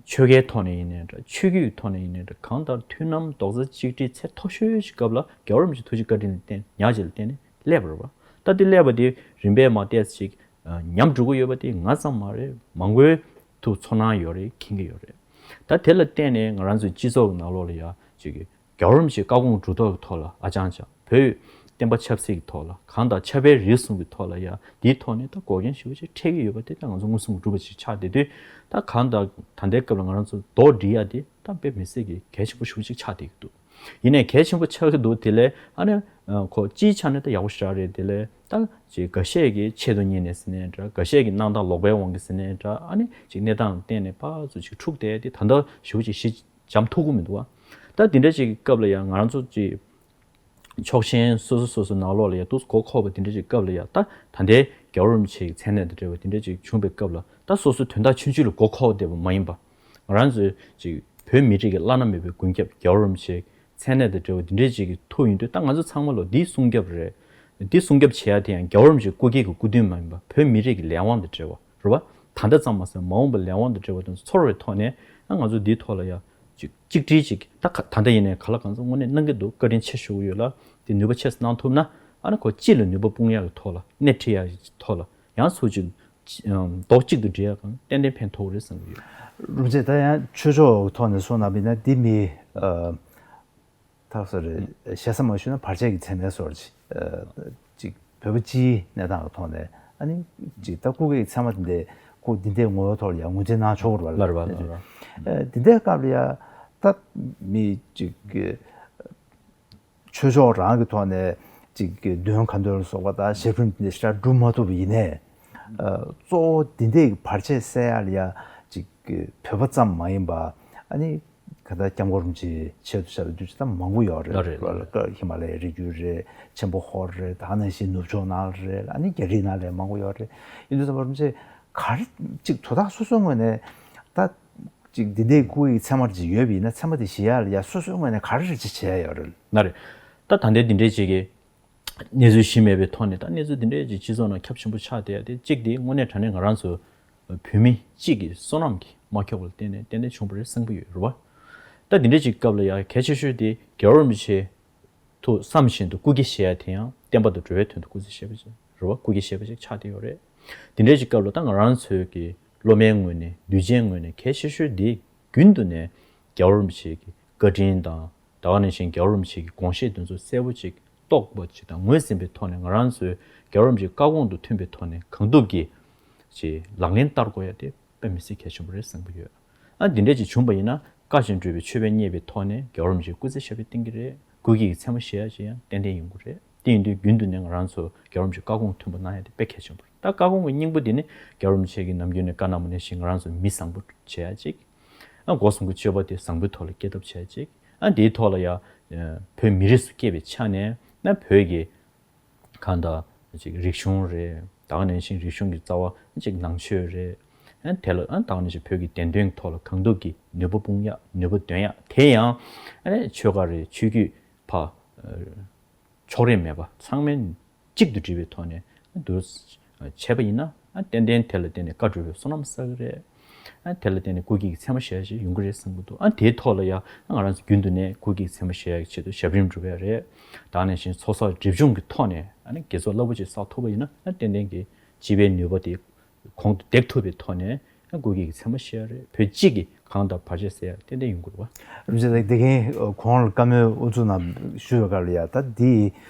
ཆོལ་ཁའི་ཐོག་ནས་ཡིན་ནའི་འདྲ་ཆོས་བརྒྱུད་ཀྱི་ཐོག་ནས་ཡིན་ནའི་འདྲ་གང་ལྟར་མཐུན་ལམ་རྡོག་རྩ་གཅིག་སྒྲིལ་ཚད་མཐོ་ཤོས་ཤིག་སྐབས་ལ་རྒྱལ་བ་རིན་པོ་ཆེ་ཐུགས་རྗེ་བཀའ་དྲིན་ལ་བརྟེན་ཉག་ཅིག་ལ་བརྟེན་ནས་སླེབས་པ་རེད་པ། ད་འདི་སླེབས་པ་དེ་རིམ་པས་མར་ཏོག་ཙམ་ཅིག་ཉམས་འགྲོ་གི་ཡོད་པ་དེ་ང་ཙམ་མ་རེད། མང་པོའི་ཐུགས་ཚོར་སྣང་ཡོད་རེད། མཁྱེན་གྱི་ཡོད་རེད། ད་དེ་ལ་བརྟེན་ནས་ང་རང་ཚོའི་སྤྱི་ཚོགས་ཀྱི་ནང་ལོགས་ལ་ཡ་ཅིག་གི་རྒྱལ་བ་རིན་པོ་ཆེའི་བཀའ་དགོངས་སྒྲུབ་ཐབས་ཀྱི་ཐོག་ལ་ཨ་ཅང་ཅང་བོད་བསྟན་པ་ཆབ་སྲིད་ཀྱི་ཐོག་ལ་གང་ལྟར་ཕྱྭ་པའི་རིགས་གསུམ་གྱི་ཐོག་ལ་ཡ་འདིའི་ཐོག་ནས་ད་འགོག་རྐྱེན་ཞེ་པོ་ཅིག་འཕྲད་ཀྱི་ཡོད་པ་དེ་ད་ང་ཚོ་མངོན་སུམ་གྱིས་གྲུབ་པ་ཅིག་ཆགས་བསྡད་དུས་ད་གང་ལྟར་ད་ལྟའི་སྐབས་ལ་ང་རང་ཚོ་རྡོག་སྒྲིལ་ཡ་དེ་ད་དཔེ་མི་སྲིད་ཀྱི་གལ་ཆེན་པོ་ཞེ་པོ་ཅིག་ཆགས་བསྡད་ཀྱི་འདུག་ཡིན་ནའི་གལ་ཆེན་པོ་ཆགས་ཀྱི་འདུག་དེ་ལས་ཨ་ནི་ཁོ་སྤྱིའི་ཆ་ནས་ད་ཡག་པོ་ཞེ་དྲག་རེད། དེ་ལས་ད་ཅིག་འགའ་ཤས་ཀྱིས་ཆེད་དུ་གཉེར་ནས་ཟེར་ནའི་འདྲ་འགའ་ཤས་ཀྱིས་གནང་སྟངས་ལོག་པའི་དབང་གིས་ཟེར་ནའི་འདྲ་ཨ་ནི་ཅིག་གནས་སྟངས་བརྟེན་ནས་ཕར་ཚུར་ཅིག་འཁྲུག་བསྡད་དེ་ད་ལྟ་ཞེ་པོ་ཅིག་ཞི་འཇམ་ཐུབ་ཀྱི་མི་འདུག་བ། ད་དེ་འདྲ་ཅིག་གི་སྐབས་ལ་ཡང་ང་རང་ཚོ་ཅིག་ཕྱོགས་ཞེན་སོ་སོ་སོ་སོའི་ནང་ལོགས་ལ་ཡང་ཏོག་ཙམ་མགོ་འཁོར་བ་དེ་འདྲ་ཅིག་སྐབས་ལ་ཡང་ད་ད་ལྟའི་རྒྱལ་བ་རིན་པོ་ཆེའི་མཚན་གནས་དང་འབྲེལ་བ་དེ་འདྲ་ཅིག་བྱུང་བའི་སྐབས་ལ་ད་སོ་སོའི་དོན་དག་ཆུང་ཆུང་ལ་མགོ་འཁོར་བསྡད་པ་མ་ཡིན་པ། ང་རང་ཚོའི་ཅིག་བོད་མི་རིགས་ཀྱི་བླ་ན་མེད་པའི་མགོན་སྐྱབས་རྒྱལ་བ་རིན་པོ་ཆེའི་མཚན་གནས་དང་འབྲེལ་བ་འདི་འདྲའི་ཅིག་གི་ཐུགས་ཡིན་དུས་ད་ང་ཚོ་ཚང་མ་ལོ་འདིའི་སྲུང་སྐྱོབ་རེད། འདི་སྲུང་སྐྱོབ་བྱེད་ཡ་དེ་ཡང་རྒྱལ་བ་རིན་པོ་ཆེའི་སྐུ་སྒེར་གྱི་སྐུ་དོན་མ་ཡིན་པ་བོད་མི་རིགས་ཀྱི་ལས་དབང་དང་འབྲེལ་བ་རེད་བ། ད་ལྟ་ཙམ་མ་ཟད་མ་འོངས་པའི་ལས་དབང་དང་འབྲེལ་བ་དེ་ཚོ་ཚོར་བའི་ཐོག་ནས་ཨ་ང་ཚོ་འདིའི་ཐོག་ལ་ཡ་ཅིག་གཅིག་སྒྲིལ་ཅིག་ད་ག་ད་ལྟ་ཡིན་ནའི་ག་ལ་གང་འཚམ་དངོས་གནས་གནང་གི་འདུག་བཀའ་དྲིན་ཆེ་ཞུ་གི་ཡོད་ལ་དེ་ནུས་པ་ཆེ་ཙམ་གནང་ཐུབ་ན་ཨ་ནི་ཁོ་སྤྱི་ལ་ནུས་པ་སྤུངས་ཡ་གི་ཐོག་ལ་སྣེ་ཁྲིད་ཡ་གི་ཐོག་ལ་ཡང་ཚུར་ཅིག་རྡོག་གཅིག་ཏུ་སྒྲིལ་ཡ་གང་ཏན་ཏན་ཕན་ཐོགས་རེད་བསམ་གྱི་ཡོད། རིན་པོ་ཆེ་ད་ཡང་ཆོས་ཕྱོགས་ཐོག་ནས་གསུངས་གནང་བ་ཡིན་ན་འདི་མི་ཐག་ས་རེད། ཞེ་ས་མ་ཞུས་ན་བར་ཆད་ཀྱི་མཚན་མའི་སོར་ཅིག་ཅིག་བོད་པ་སྤྱིའི་གནས་སྟངས་ཀྱི་ཐོག་ནས་ཨ་ནི་ཅིག་ད་སྐུ་སྒེར་གྱི་མཚན་མ་དེ་འདྲའི་སྐུ་འདི་འདྲའི་ངོ་བོའི་ཐོག་ལ་ཡང་ངོས་འཛིན་གནང་ཆོག་གི་རེད་བ། ལར་བ་ལར་བ། འདི་འདྲའི་སྐབས་ལ་ཡ་ད་མི་ཅིག་ཆོས་ཕྱོགས་རང་གི་ཐོག་ནས་ཅིག་གི་འདོན་ཁ་འདོན་ལ་སོགས་པ་དང་ཞབས་དྲུང་འདི་འདྲ་ཞེ་དྲག་སྒྲུབ་མ་ཐུབ་པ་ཡིན་ནའི། གཙོ་བོ་འདི་འདྲའི་བར་ཆད་སེལ་ཡག་ལ་ཡ་ཅིག་གི་བོད་པ་ཙམ་མ་ཡིན་པ་ཨ་ནི་ག་ད་སྐྱབས་མགོན་རིན་པོ་ཆེ་ཆེད་དུ་བཞག་པའི་དུས་ཚོད་ད་མང་པོ་ཡོད་རེད། ལགས་རེད། ལགས་རེད། ཧི་མ་ལ་ཡའི་རི་རྒྱུད་རེད། ཆེན་པོ་ཧོར་རེད། ད་ནང་བཞིན་ནུབ་ཕྱོགས་ནང་རེད། ཨ་ནི་རྒྱ་རིགས་ནང་ལ་མང་པོ་ཡོད་རེད། ཡིན་དུས་ཙམ་པ་རིན་པོ་ཆེ་ག་རེ་ཅིག་དོ་བདག་སོ་སོའི་ངོས་ནས་ད། ཅིག་འདི་འདྲའི་སྐུ་ཡི་མཚན་མ་ཅིག་ཡོད་པ་ཡིན་ན་མཚན་མ་དེ་ཞི་ཡག་ལ་ཡ་སོ་སོའི་ངོས་ནས་ག་རེ་རེ་ཅིག་བྱས་ཡོད་རེད། ན་རེ། ད་ད་ལྟའི་འདི་འདྲའི་ཅིག་གི་གནས་ཚུལ་ཞིག་མེད་པའི་ཐོག་ནས་ད་གནས་ཚུལ་འདི་འདྲའི་ཅིག་སྤྱི་ཚོགས་ནང་ཁྱབ་ཆེན་པོ་ཆགས་བསྡད་ཡ་དེ་གཅིག་དེ་དངོས་གནས་དྲང་གནས་ང་རང་ཚོ་བོད་མི་གཅིག་གི་བསོད་ནམས་ཀྱིས་མ་ཁྱབ་པ་ལ་བརྟེན་ནས་ཏན་ཏན་བྱུང་བ་རེད་བསམ་གྱི་ཡོད་རེད་བ། ད་འདི་འདྲའི་ཅིག་སྐབས་ལ་ཡ་གལ་ཆེ་ཤོས་དེ་རྒྱལ་བ་རིན་པོ་ཆེ་ཐུགས་བསམ་བཞིན་དུ་སྐུ་སྐྱེ་ཞེས་ཡ་དེ་ཡང་བསྟན་པ་དང་འགྲོ་བའི་དོན་དུ་སྐུ་ཚེ་ཞབས་པད་ཅིག་རེད་བ། སྐུ་སྐྱེ་ཞེས་པ་ཅིག་ཆགས་བསྡད་ཡོད་རེད། དེ་འདྲའི་ཅིག་སྐབས་ལ་ད་ང་རང་ཚོའི་གི་སློབ་མའི་ངོས་ནས་གདུལ་བྱའི་ངོས་ནས་གལ་ཆེ་ཤོས་འདི་རྒྱུན་དུ་ནས་རྒྱལ་བ་རིན་པོ་ཆེ་གི་བཀའ་དྲིན་དང་ད་ག་ནང་བཞིན་རྒྱལ་བ་རིན་པོ་ཆེ་གི་དགོངས་བཞེད་དེ་ཚོ་གསལ་པོ་ཅིག་རྟོགས་པ་ཅིག་དང་ངོས་ཟིན་པའི་ཐོག་ནས་ང་རང་ཚོའི་རྒྱལ་བ་རིན་པོ་ཆེའི་བཀའ་དགོངས་དང་མཐུན་པའི་ཐོག་ནས་གང་ཐུབ་ཀྱིས་ཅིག་ལག་ལེན་བསྟར་དགོས་ཡ་དེ་དཔེ་མི་སྲིད་གལ་ཆེན་པོ་རེད་བསམ་གྱི་ཡོད། ཨ་འདི་འདྲ་ཅིག་བྱུང་པ་ཡིན་ན་བཀའ་བཞིན་སྒྲུབ་པའི་མཆོད་པས་མཉེས་པའི་ཐོག་ནས་རྒྱལ་བ་རིན་པོ་ཆེའི་སྐུ་ཚེ་ཞབས་པད་བརྟན་གྱི་རེད། སྐུ་སྐྱེ་གི་མཚན་མ་ཞེས་ཡ་ཅིག་ཡང་ཏན་ཏན་ཡོང་གི་རེད། དེ་ཡིན་དུས་རྒྱུན་དུ་ནས་ང་རང་ཚོ་རྒྱལ་བ་རིན་པོ་ཆེའི་བཀའ་དགོངས་མཐུན་པ་གནང་ཡ་དེ་དཔེ་གལ་ཆེན་པོ་རེད། ད་བཀའ་དགོངས་ཀྱི་སྙིང་པོ་དེ་ནི་རྒྱལ་བ་རིན་པོ་ཆེ་གིས་ནམ་རྒྱུན་ནས་བཀའ་གནང་བ་ནང་བཞིན་ང་རང་ཚོ་མི་བཟང་པོ་བྱེད་ཡ་ཅིག་ཨ་སྒོ་གསུམ་གྱི་སྤྱོད་པ་དེ་བཟང་པོའི་ཐོག་ལ་སྐྱེལ་ཐབས་བྱེད་ཡ་ཅིག་ཨ་དེའི་ཐོག་ལ་ཡ་བོད་མི་རིགས་སུ་སྐྱེས་པའི་ཆ་ནས་ ན་བོད་ཀྱི་གང་ལྟར་ཅིག་རིག་གཞུང་རེད། ད་ག་ནང་བཞིན་རིག་གཞུང་གི་རྩ་བ་ཅིག་ནང་ཆོས་རེད། ཨ་དེ་ལ་ཨ་ད་ག་ནང་བཞིན་བོད་ཀྱི་བདེན་དོན་གྱི་ཐོག་ལ་གང་ཐུབ་ཀྱིས་ནུས་པ་སྤུངས་ཡག་ནུས་པ་འདོན་ཡག་དེ་ཡང་ཨ་ཆོལ་ཁ་རེད། ཆོས་བརྒྱུད་ཕ་ཕྱོགས་རིས་མེད་པ་ཚང་མས་གཅིག་ཏུ་སྒྲིལ་བའི་ཐོག་ནས་འདུ་བྱས་པ་ཡིན་ན་ཨ་ཏན་ཏན་དེ་ལ་བརྟེན་ནས་བཀའ་བགྲོས་པའི་བསོད་ནམས་བསགས་ཀྱི་རེད། ཨ་དེ་ལ་བརྟེན་ནས་སྐུ་སྐྱེ་གི་མཚན་མ་བཞེས་ཡག་ཅིག་ཡོང་གི་རེད་བསམ་གྱི་འདུག་ཨ་དེའི་ཐོག་ལ་ཡང་ང་རང་ཚོ་རྒྱུན་དུ་ནས་སྐུ་སྐྱེ་གི་མཚན་མ་བཞེས་ཡག་ཆེད་དུ་ཞབས་རིམ་སྒྲུབ་ཡག་རེད། ད་ག་ནང་བཞིན་ཚོགས་བསགས་སྒྲིབ་སྦྱོང་གི་ཐོག་ནས་ཨ་ནི་དགེ་ཚོགས་རླབས་པོ་ཆེ་བསགས་ཐུབ་པ་ཡིན་ན་ཨ་ཏན་ཏན་གྱི་སྤྱི་པའི་ནུས་པ་དེ་གོང་དུ་འདེགས་ཐུབ་པའི་ཐོག་ནས་ཨ་སྐུ་སྐྱེ་གི་མཚན་མ་བཞེས་ཡག་རེད། བོད་སྤྱི་གི་གང་དང་བར་ཆད་སེལ་ཡག་ཏན་ཏན་ཡོང་གི་རེད་བ། རིན་ཆེན་ལགས། དེ་གིན་གོང་ལ་བཀའ་མོལ་ཨུ་ཚུགས་གནང་ཞུ་བའི་སྐབས་ལ་ཡ་ད་འདི་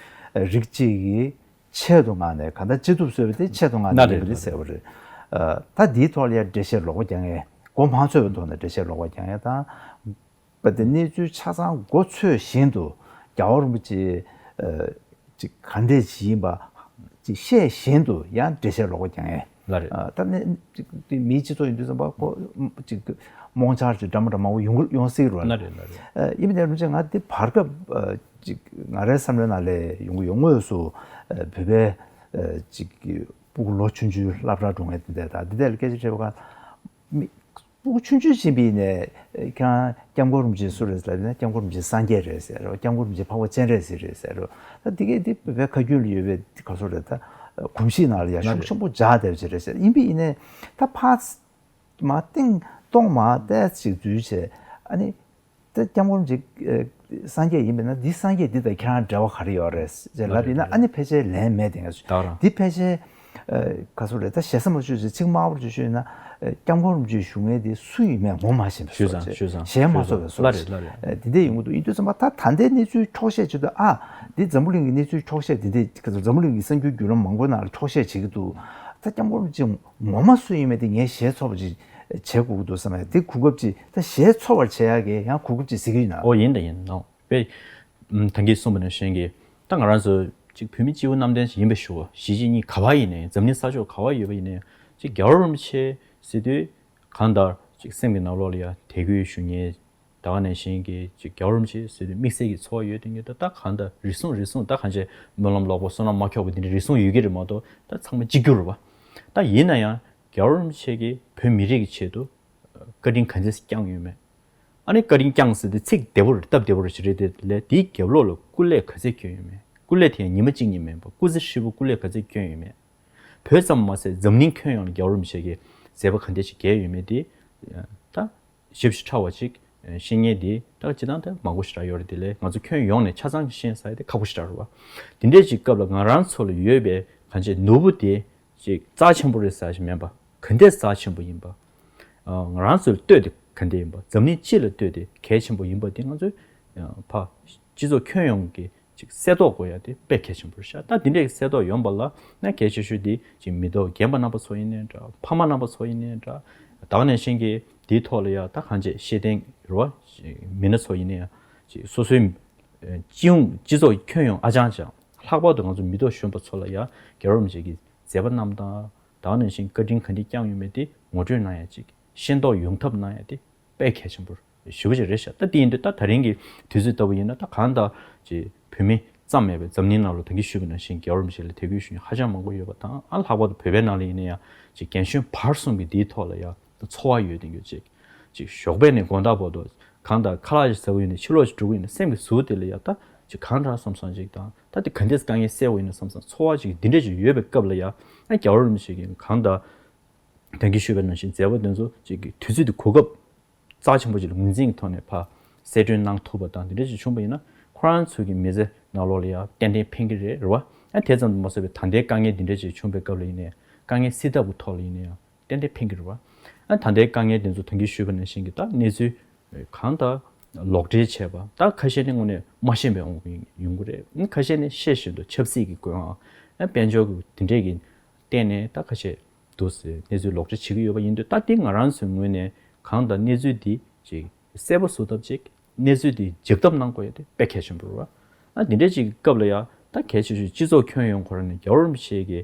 རིགས་གཅིག་གི་ཆེད་དུ་མངགས་ནས་གང་ལྟར་སྤྱི་ཐུབ་བཟོས་པ་དེ་ཆེད་དུ་མངགས་ནས་ཡིན་པ་རེད་ཟེར་བ་རེད། ད་འདིའི་ཐོག་ལ་ཡ་འགྲེལ་བཤད་ལོགས་པ་རྒྱག་མཁན་མགོ་མ་ཚོས་པའི་ཐོག་ནས་འགྲེལ་བཤད་ལོགས་པ་རྒྱག་མཁན་དང་། པ་དེ་གནས་ཚུལ་ཆ་ཚང་མགོ་ཚོས་བཞིན་དུ་རྒྱལ་བ་རིན་པོ་ཆེ་ཅིག་ག་འདྲས་ཅིག་ཡིན་པ་ཅིག་ཤེས་བཞིན་དུ་ཡང་འགྲེལ་བཤད་ལོགས་པ་རྒྱག་མཁན། ལགས་རེད། ད་ནི་ཅིག་དེ་མིའི་སྤྱི་ཚོགས་ཡིན་དུས་ཙམ་པ་ཁོ་ཅིག་རྨོངས་འཆར་ཅིག་འདྲ་མི་འདྲ་མང་པོ་ཡོང་གི་ཡོང་སྲིད་རོགས། ལགས་རེད་ལགས་རེད། ཡིན་པ་དེ་རིན་ཆེན་ང་འདི་བར་སྐབས་ཅིག་ང་རའི་བསམ་བློའི་ནང་ལས་ཡོང་གི་ཡོད། དངོས་སུ་བོད་པའི་ཅིག་སྤུ་གུ་ལོ་ཆུང་ཆུང་སློབ་གྲྭར་འགྲོ་མཁན་དེ་འདྲ་དང་དེ་འདྲ་ལ་སྐད་ཆ་དྲིས་པ་ག་མི་སྤུ་གུ་ཆུང་ཆུང་ཡིན་པ་ཡིན་ནའི་ཁྱེད་རང་སྐྱབས་མགོན་རིན་པོ་ཆེ་སུ་རེད་ཟེར་ལབ་ན་སྐྱབས་མགོན་རིན་པོ་ཆེ་སངས་རྒྱས་རེད་ཟེར་རོ། སྐྱབས་མགོན་རིན་པོ་ཆེ་འཕགས་པ་སྤྱན་རས་གཟིགས་རེད་ཟེར་རོ། ད་འདི་གས་འདི་བོད་པའི་ཁ་རྒྱུན་ལ་ཡོད་པའི་འདི་ག་ཚོད་རེད། ད་གོམས་གཤིས་ནང་ལ་ཡ་ཤུགས་ཆེན་པོ་འཇགས་བསྡད་པ་ཅིག་རེད་ཟེར། ཡིན་པ་ཡིན་ནའི་ད་ཕར་མར་སྟེང་གཏོང་མར་བལྟས་ཅིག་འཛུལ་བྱས་ཨ་ནི། ད་སྐྱབས་མགོན་ཅིག་སངས་རྒྱས་ཡིན་པས་ན་འདི་སངས་རྒྱས་འདི་དང་ཁྱེད་རང་འབྲེལ་བ་ག་རེ་ཡོད་རེད་ཅེས་ལབ་ཡིན་ན་ཨ་ནི་ཕལ་ཆེར་ལན་མེད་དེ་ངས་ད་རང་འདི་ཕལ་ཆེར་ག་ཚོད་རེད། ད་ཞེ་ས་མ་བཅུག་ཅིག་ཚིག་དམར་པོ་ཅིག་ཤོད་ན་སྐྱབས་མགོན་རིན་པོ་ཆེ་བཞུགས་མཁན་དེ་སུ་ཡིན་མིན་ངོ་མ་ཤེས་པ་ཞུས་ཙང་ཞུས་ཙང་ཞལ་མ་བཟོ་བའི་བཟོ་ལ་རེད་ལ་རེད། འདི་འདྲ་ཡོང་གི་འདུག་ཡིན་དུས་ཙམ་པ་ད་ད་ལྟའི་གནས་ཚུལ་འཁྱོག་བཤད་བྱེད་དུས་ཨ་འདི་འཛམ་བུ་གླིང་གི་གནས་ཚུལ་འཁྱོག་བཤད་འདི་འདྲ་འཛམ་བུ་གླིང་གི་གསར་འགྱུར་བརྒྱུད་ལམ་མང་པོའི་ནང་ལ་འཁྱོག་བཤད་བྱེད་ཀྱི་འདུག་ད་སྐྱབས་མགོན་རིན་པོ་ཆེ་ངོ་མ་སུ་ཡིན་མིན་དེ་ངས་ཞལ་འཚོ་བ་ཅིག་བྱེད་དགོས་ཀྱི་འདུག་བསམ་ཡ་དེ་གོ་སྐབས་ཅིག་ད་ཞལ་འཚོ་བར་བྱེད་ཡ་གི་ཡང་གོ་སྐབས་ཅིག་གཟིགས་ཀྱི་ཡིན་ན། ཨོ་ཡིན་ད་ཡིན་ནོ། དཔེ་ད་གིན་གསུངས་པ་ནང་བཞིན་གྱི་ད་ང་རང་ཚོ་ཅིག་བོད་མི་སྤྱི་བོ་གནམ་བསྟན་ཞིག་ཡིན་པའི་ཞུ་བ་གཞིས་བྱེས་གཉིས་ག་བ་ཡིན་ནའི་འཛམ་གླིང་ས་ཕྱོགས་ག་བ་ཡོད་པ་ཡིན་ནའི་ཅིག་རྒྱལ་བ་རིན་པོ་ཆེ་ཟེར་དུས་གང་ལྟར་ཅིག་སེམས་ཀྱི་ནང་ལོགས་ལ་ཡ་དད་གུས་ཞུ་མཁན་ད་ག་ནང་བཞིན་གྱི་ཅིག་རྒྱལ་བ་རིན་པོ་ཆེ་ཟེར་དུས་དམིགས་བསལ་གྱི་ཚོར་བ་ཡོད་དེ་ངེས་ད་ད་གང་ལྟར་རེ་ཟུང་རེ་ཟུང་ད་གང་བྱས་སྨོན་ལམ་ལོག་པ་བསོད་ནམས་མ་འཁྱོག་པ་འདི་འདྲ་རེ་ཟུང་ཡོད་ཀྱི་རེད་མ་གཏོགས་ད་ཚང་མ་གཅིག་གྱུར་རེད་བ། ད་ཡིན་ན་ཡང་རྒྱལ་བ་རིན་པོ་ཆེ་གིས་བོད་མི་རིགས་ཀྱི་ཆེད་དུ་བཀའ་དྲིན་ག་འདྲས་བསྐྱངས་ཡོད་མེད། ཨ་ནི་བཀའ་དྲིན་བསྐྱངས་ཟེར་དུས་ཚིག་བདེ་པོ་རེད་སྟབས་བདེ་པོ་རེད་ཞིག་རེད་དེ་ལས་དེའི་རྒྱབ་ལོགས་ལ་སྐུ་ལས་ག་ཚད་བསྐྱོན་ཡོད་མེད། སྐུ་ལས་དེ་ཡང་ཉི་མ་གཅིག་གཉིས་མིན་པ་སྐུ་ཚེ་ཧྲིལ་པོ་སྐུ་ལས་ག་ཚད་བསྐྱོན་ཡོད་མེད། བོད་ཙམ་མ་ཟད་འཛམ་གླིང་ཁྱོན་ཡོངས་ལ་རྒྱལ་བ་རིན་པོ་ཆེ་གིས་མཛད་པ་ག་འདྲས་ཞིག་བརྒྱབ་ཡོད་མེད་དེ་ད་ཞིབ་ཞིབ་ཕྲ་བ་ཅིག་ཤེས་མཁན་དེ་ད་སྤྱིར་བཏང་ད་མང་པོ་ཞེ་དྲག་ཡོད་རེད། དེ་ལས་ང་ཚོ་ཁྱོན་ཡོངས་ནས་ཆ་ཚང་ཞིག་ཤེས་ས་དེ་ཁག་པོ་ཞེ་དྲག་རེད་བ། དེ་འདྲས་ཅིག་སྐབས་ལ་ང་རང་ཚོ་ལ་ཡོད་པའི་གང་ཅི་ནོར་བུ་དེ་ཅིག་རྩ་ཆེན་པོ་རེད་ཟེར་ཞིག་མིན་པ་ག་འདྲས་རྩ་ཆེན་པོ་ཡིན་པ། ང་རང་ཚོ་ལ་ལྟོས་ཏེ་ག་འདྲས་ཡིན་པ་འཛམ་གླིང་སྤྱི་ལ་ལྟོས་ཏེ་གལ་ཆེན་པོ་ཡིན་པ་དེ་ང་ཚོས་ཕ་སྤྱི་ཚོགས་ཁྱོན་ཡོངས་ཀྱི་ཅིག་གསལ་རྟོགས་དགོས་ཡ་དེ་དཔེ་གལ་ཆེན་པོ་རེད་ཤག་ད་འདི་འདྲའི་གསལ་རྟོགས་ཡོང་པ་ལ་ན་གལ་ཆེ་ཤོས་དེ་ཅིག་མི་ཐོག་རྒན་པ་རྣམ་པ་ཚོ་ཡིན་ནའི་འདྲ་ཕ་མ་རྣམ་པ་ཚོ་ཡིན་ནའི་འདྲ་ད་ག་ནང་བཞིན་གྱི་དེའི་ཐོག་ལ་ཡ་ད་གང་ཅི་ཤེས་ལྡན་རེད་བ་མི་སྣ་ཚོ་ཡིན་ནའི་ཡ་ཅིག་སོ་སོའི་སྤྱི་ཡོངས་སྤྱི་ཚོགས་ཁྱོན་ཡོངས་ཨ་ཅང་ཅང་ལྷག་པར་དུ་ང་ཚོ་མི་ཐོག་གཞོན་པ་ཚོ་ལ་ཡ་རྒྱལ་བ་རིན་པོ་ཆེ་གི་མཛད་པ་རྣམས་དང་ད་ག་ནང་བཞིན་བཀའ་དྲིན་ག་འདྲས་བསྐྱངས་ཡོད་མེད་དེ་ངོ་སྤྲོད་གནང་ཡ་ཅིག་ཤེས་རྟོགས་ཡོང་ཐབས་གནང་ཡ་དེ་དཔེ་གལ་ཆེན་པོ་ཞེ་པོ་ཅིག་རེད་ཤག་ད་དེ་ཡིན་དུས་ད་ད་རིང་གི་དུས་ཚོད་ལྟ་བུ་ཡིན་ན་ད་གང་ལྟར་ཅིག་བོད་མི་ཙམ་མེད་པའི་འཛམ་གླིང་ནང་ལ་ད་གིན་ཞུས་པ་ནང་བཞིན་རྒྱལ་བ་རིན་པོ་ཆེ་ལ་དད་གུས་ཞུ་མཁན་ཧ་ཅང་མང་པོ་ཡོད་པ་དང་ཨ་ལྷག་པར་དུ་བོད་པའི་ནང་ལ་ཡིན་ན་ཡང་ཅིག་རྒན་གཞོན་བར་གསུམ་གྱི་དེའི་ཐོག་ལ་ཡང་ད་ཚོར་བ་ཡོད་དེ་འགྱོ་ཅིག་ཅིག་ཞོགས་པ་ནས་དགོང་དག་བར་དུ་གང་ལྟར་ཁ་ལག་ཅིག་ཟ་གི་ཡོད་ནས་ཕྱི་ལོགས་ཅིག་འགྲོ་གི་ཡོད་ན་སེམས་ཀྱི་ཟུར་དེ་ལ་ཡང་ད་ཅིག་གང་འདྲ་བསམ་བསམ་ཅིག་དང་ད་དེ་ག་འདྲས་དཀའ་ངལ་སེལ་བ་ཡིན་ན་བསམ་བསམ་ཚོར་བ་ཅིག་འདི་འདྲས་ཅིག་ཡོད་པའི་སྐབས་ལ་ཡང་ཨ་རྒྱལ་བ་རིན་པོ་ཆེ་གིས་གང་ལྟར་ད་གིན་ཞུས་པ་ནང་བཞིན་མཛད་པ་དེ་ཚོ་ཅིག་གི་དུས་ཚོད་དེ་གོ་སྐབས་རྩ་ཆེན་པོ་ཅིག་ལ་ངོས་འཛིན་གྱི་ཐོག་ནས་ཕར་གསལ་སྟོན་གནང་ཐུབ་པ་དང་འདི་འདྲ་ཅིག་བྱུང་པ་ཡིན་ན་ཁོ་རང་ཚོའི་གི་མི་ཚེ་ནང་ལོགས་ལ་ཡང་ཏན་ཏན་ཕན་གྱི་རེད་རེད་བ། ཨ་དེ་ཙམ་དུ་མ་ཟད་པའི་ད་ལྟའི་དཀའ་ངལ་འདི་འདྲ་ཅིག་བྱུང་པའི་སྐབས་ལ་ཡིན་ནའི་དཀའ་ངལ་སེལ་ཐབས་ཀྱི་ཐོག་ལ་ཡིན་ནའི་ཡང་ཏན་ཏན་ཕན་གྱི་རེད་བ། ཨ་ད་ལྟའི་དཀའ་ངལ་དེ་ཚོ་ད་གིན་ཞུས་པ་ནང་བཞིན་གྱི་ད་གནས་ཚུལ་གང་ལྟར་ལོག་འགྲེལ་བྱས་པ་ད་ཁ་ཤས་ནི་དངོས་གནས་མ་ཤེས་པའི་དབང་གིས་ཡོང་གི་རེད། ཁ་ཤས་ནི་ཤེས་བཞིན་དུ་ཆབ་སྲིད་ཀྱི་དགོས་དབང་ཨ་དཔལ་འབྱོར་གྱི་དེ་འདྲས་ཀྱི་བརྟེན་ནས་ད་ཁ་ཤས་འདུག་ཟེར་གནས་ཚུལ་ལོག་འགྲེལ་བྱེད་ཀྱི་ཡོད་པ་ཡིན་དུས་ད་དེ་ང་རང་ཚོའི་ངོས་ནས་གང་ལྟར་གནས་ཚུལ་འདི་ཅིག་གསལ་པོ་བཟོ་ཐབས་ཅིག་གནས་ཚུལ་འདི་འཇགས་ཐབས་གནང་དགོས་ཡ་དེ་དཔེ་གལ་ཆེན་པོ་རེད་བ། ཨ་འདི་འདྲའི་ཅིག་སྐབས་ལ་ཡ་ད་གལ་ཆེ་ཤོས་སྤྱི་ཚོགས་ཁྱོན་ཡོངས་ཁོ་རང་ནས་རྒྱལ་བ་རིན་པོ་ཆེ་གི་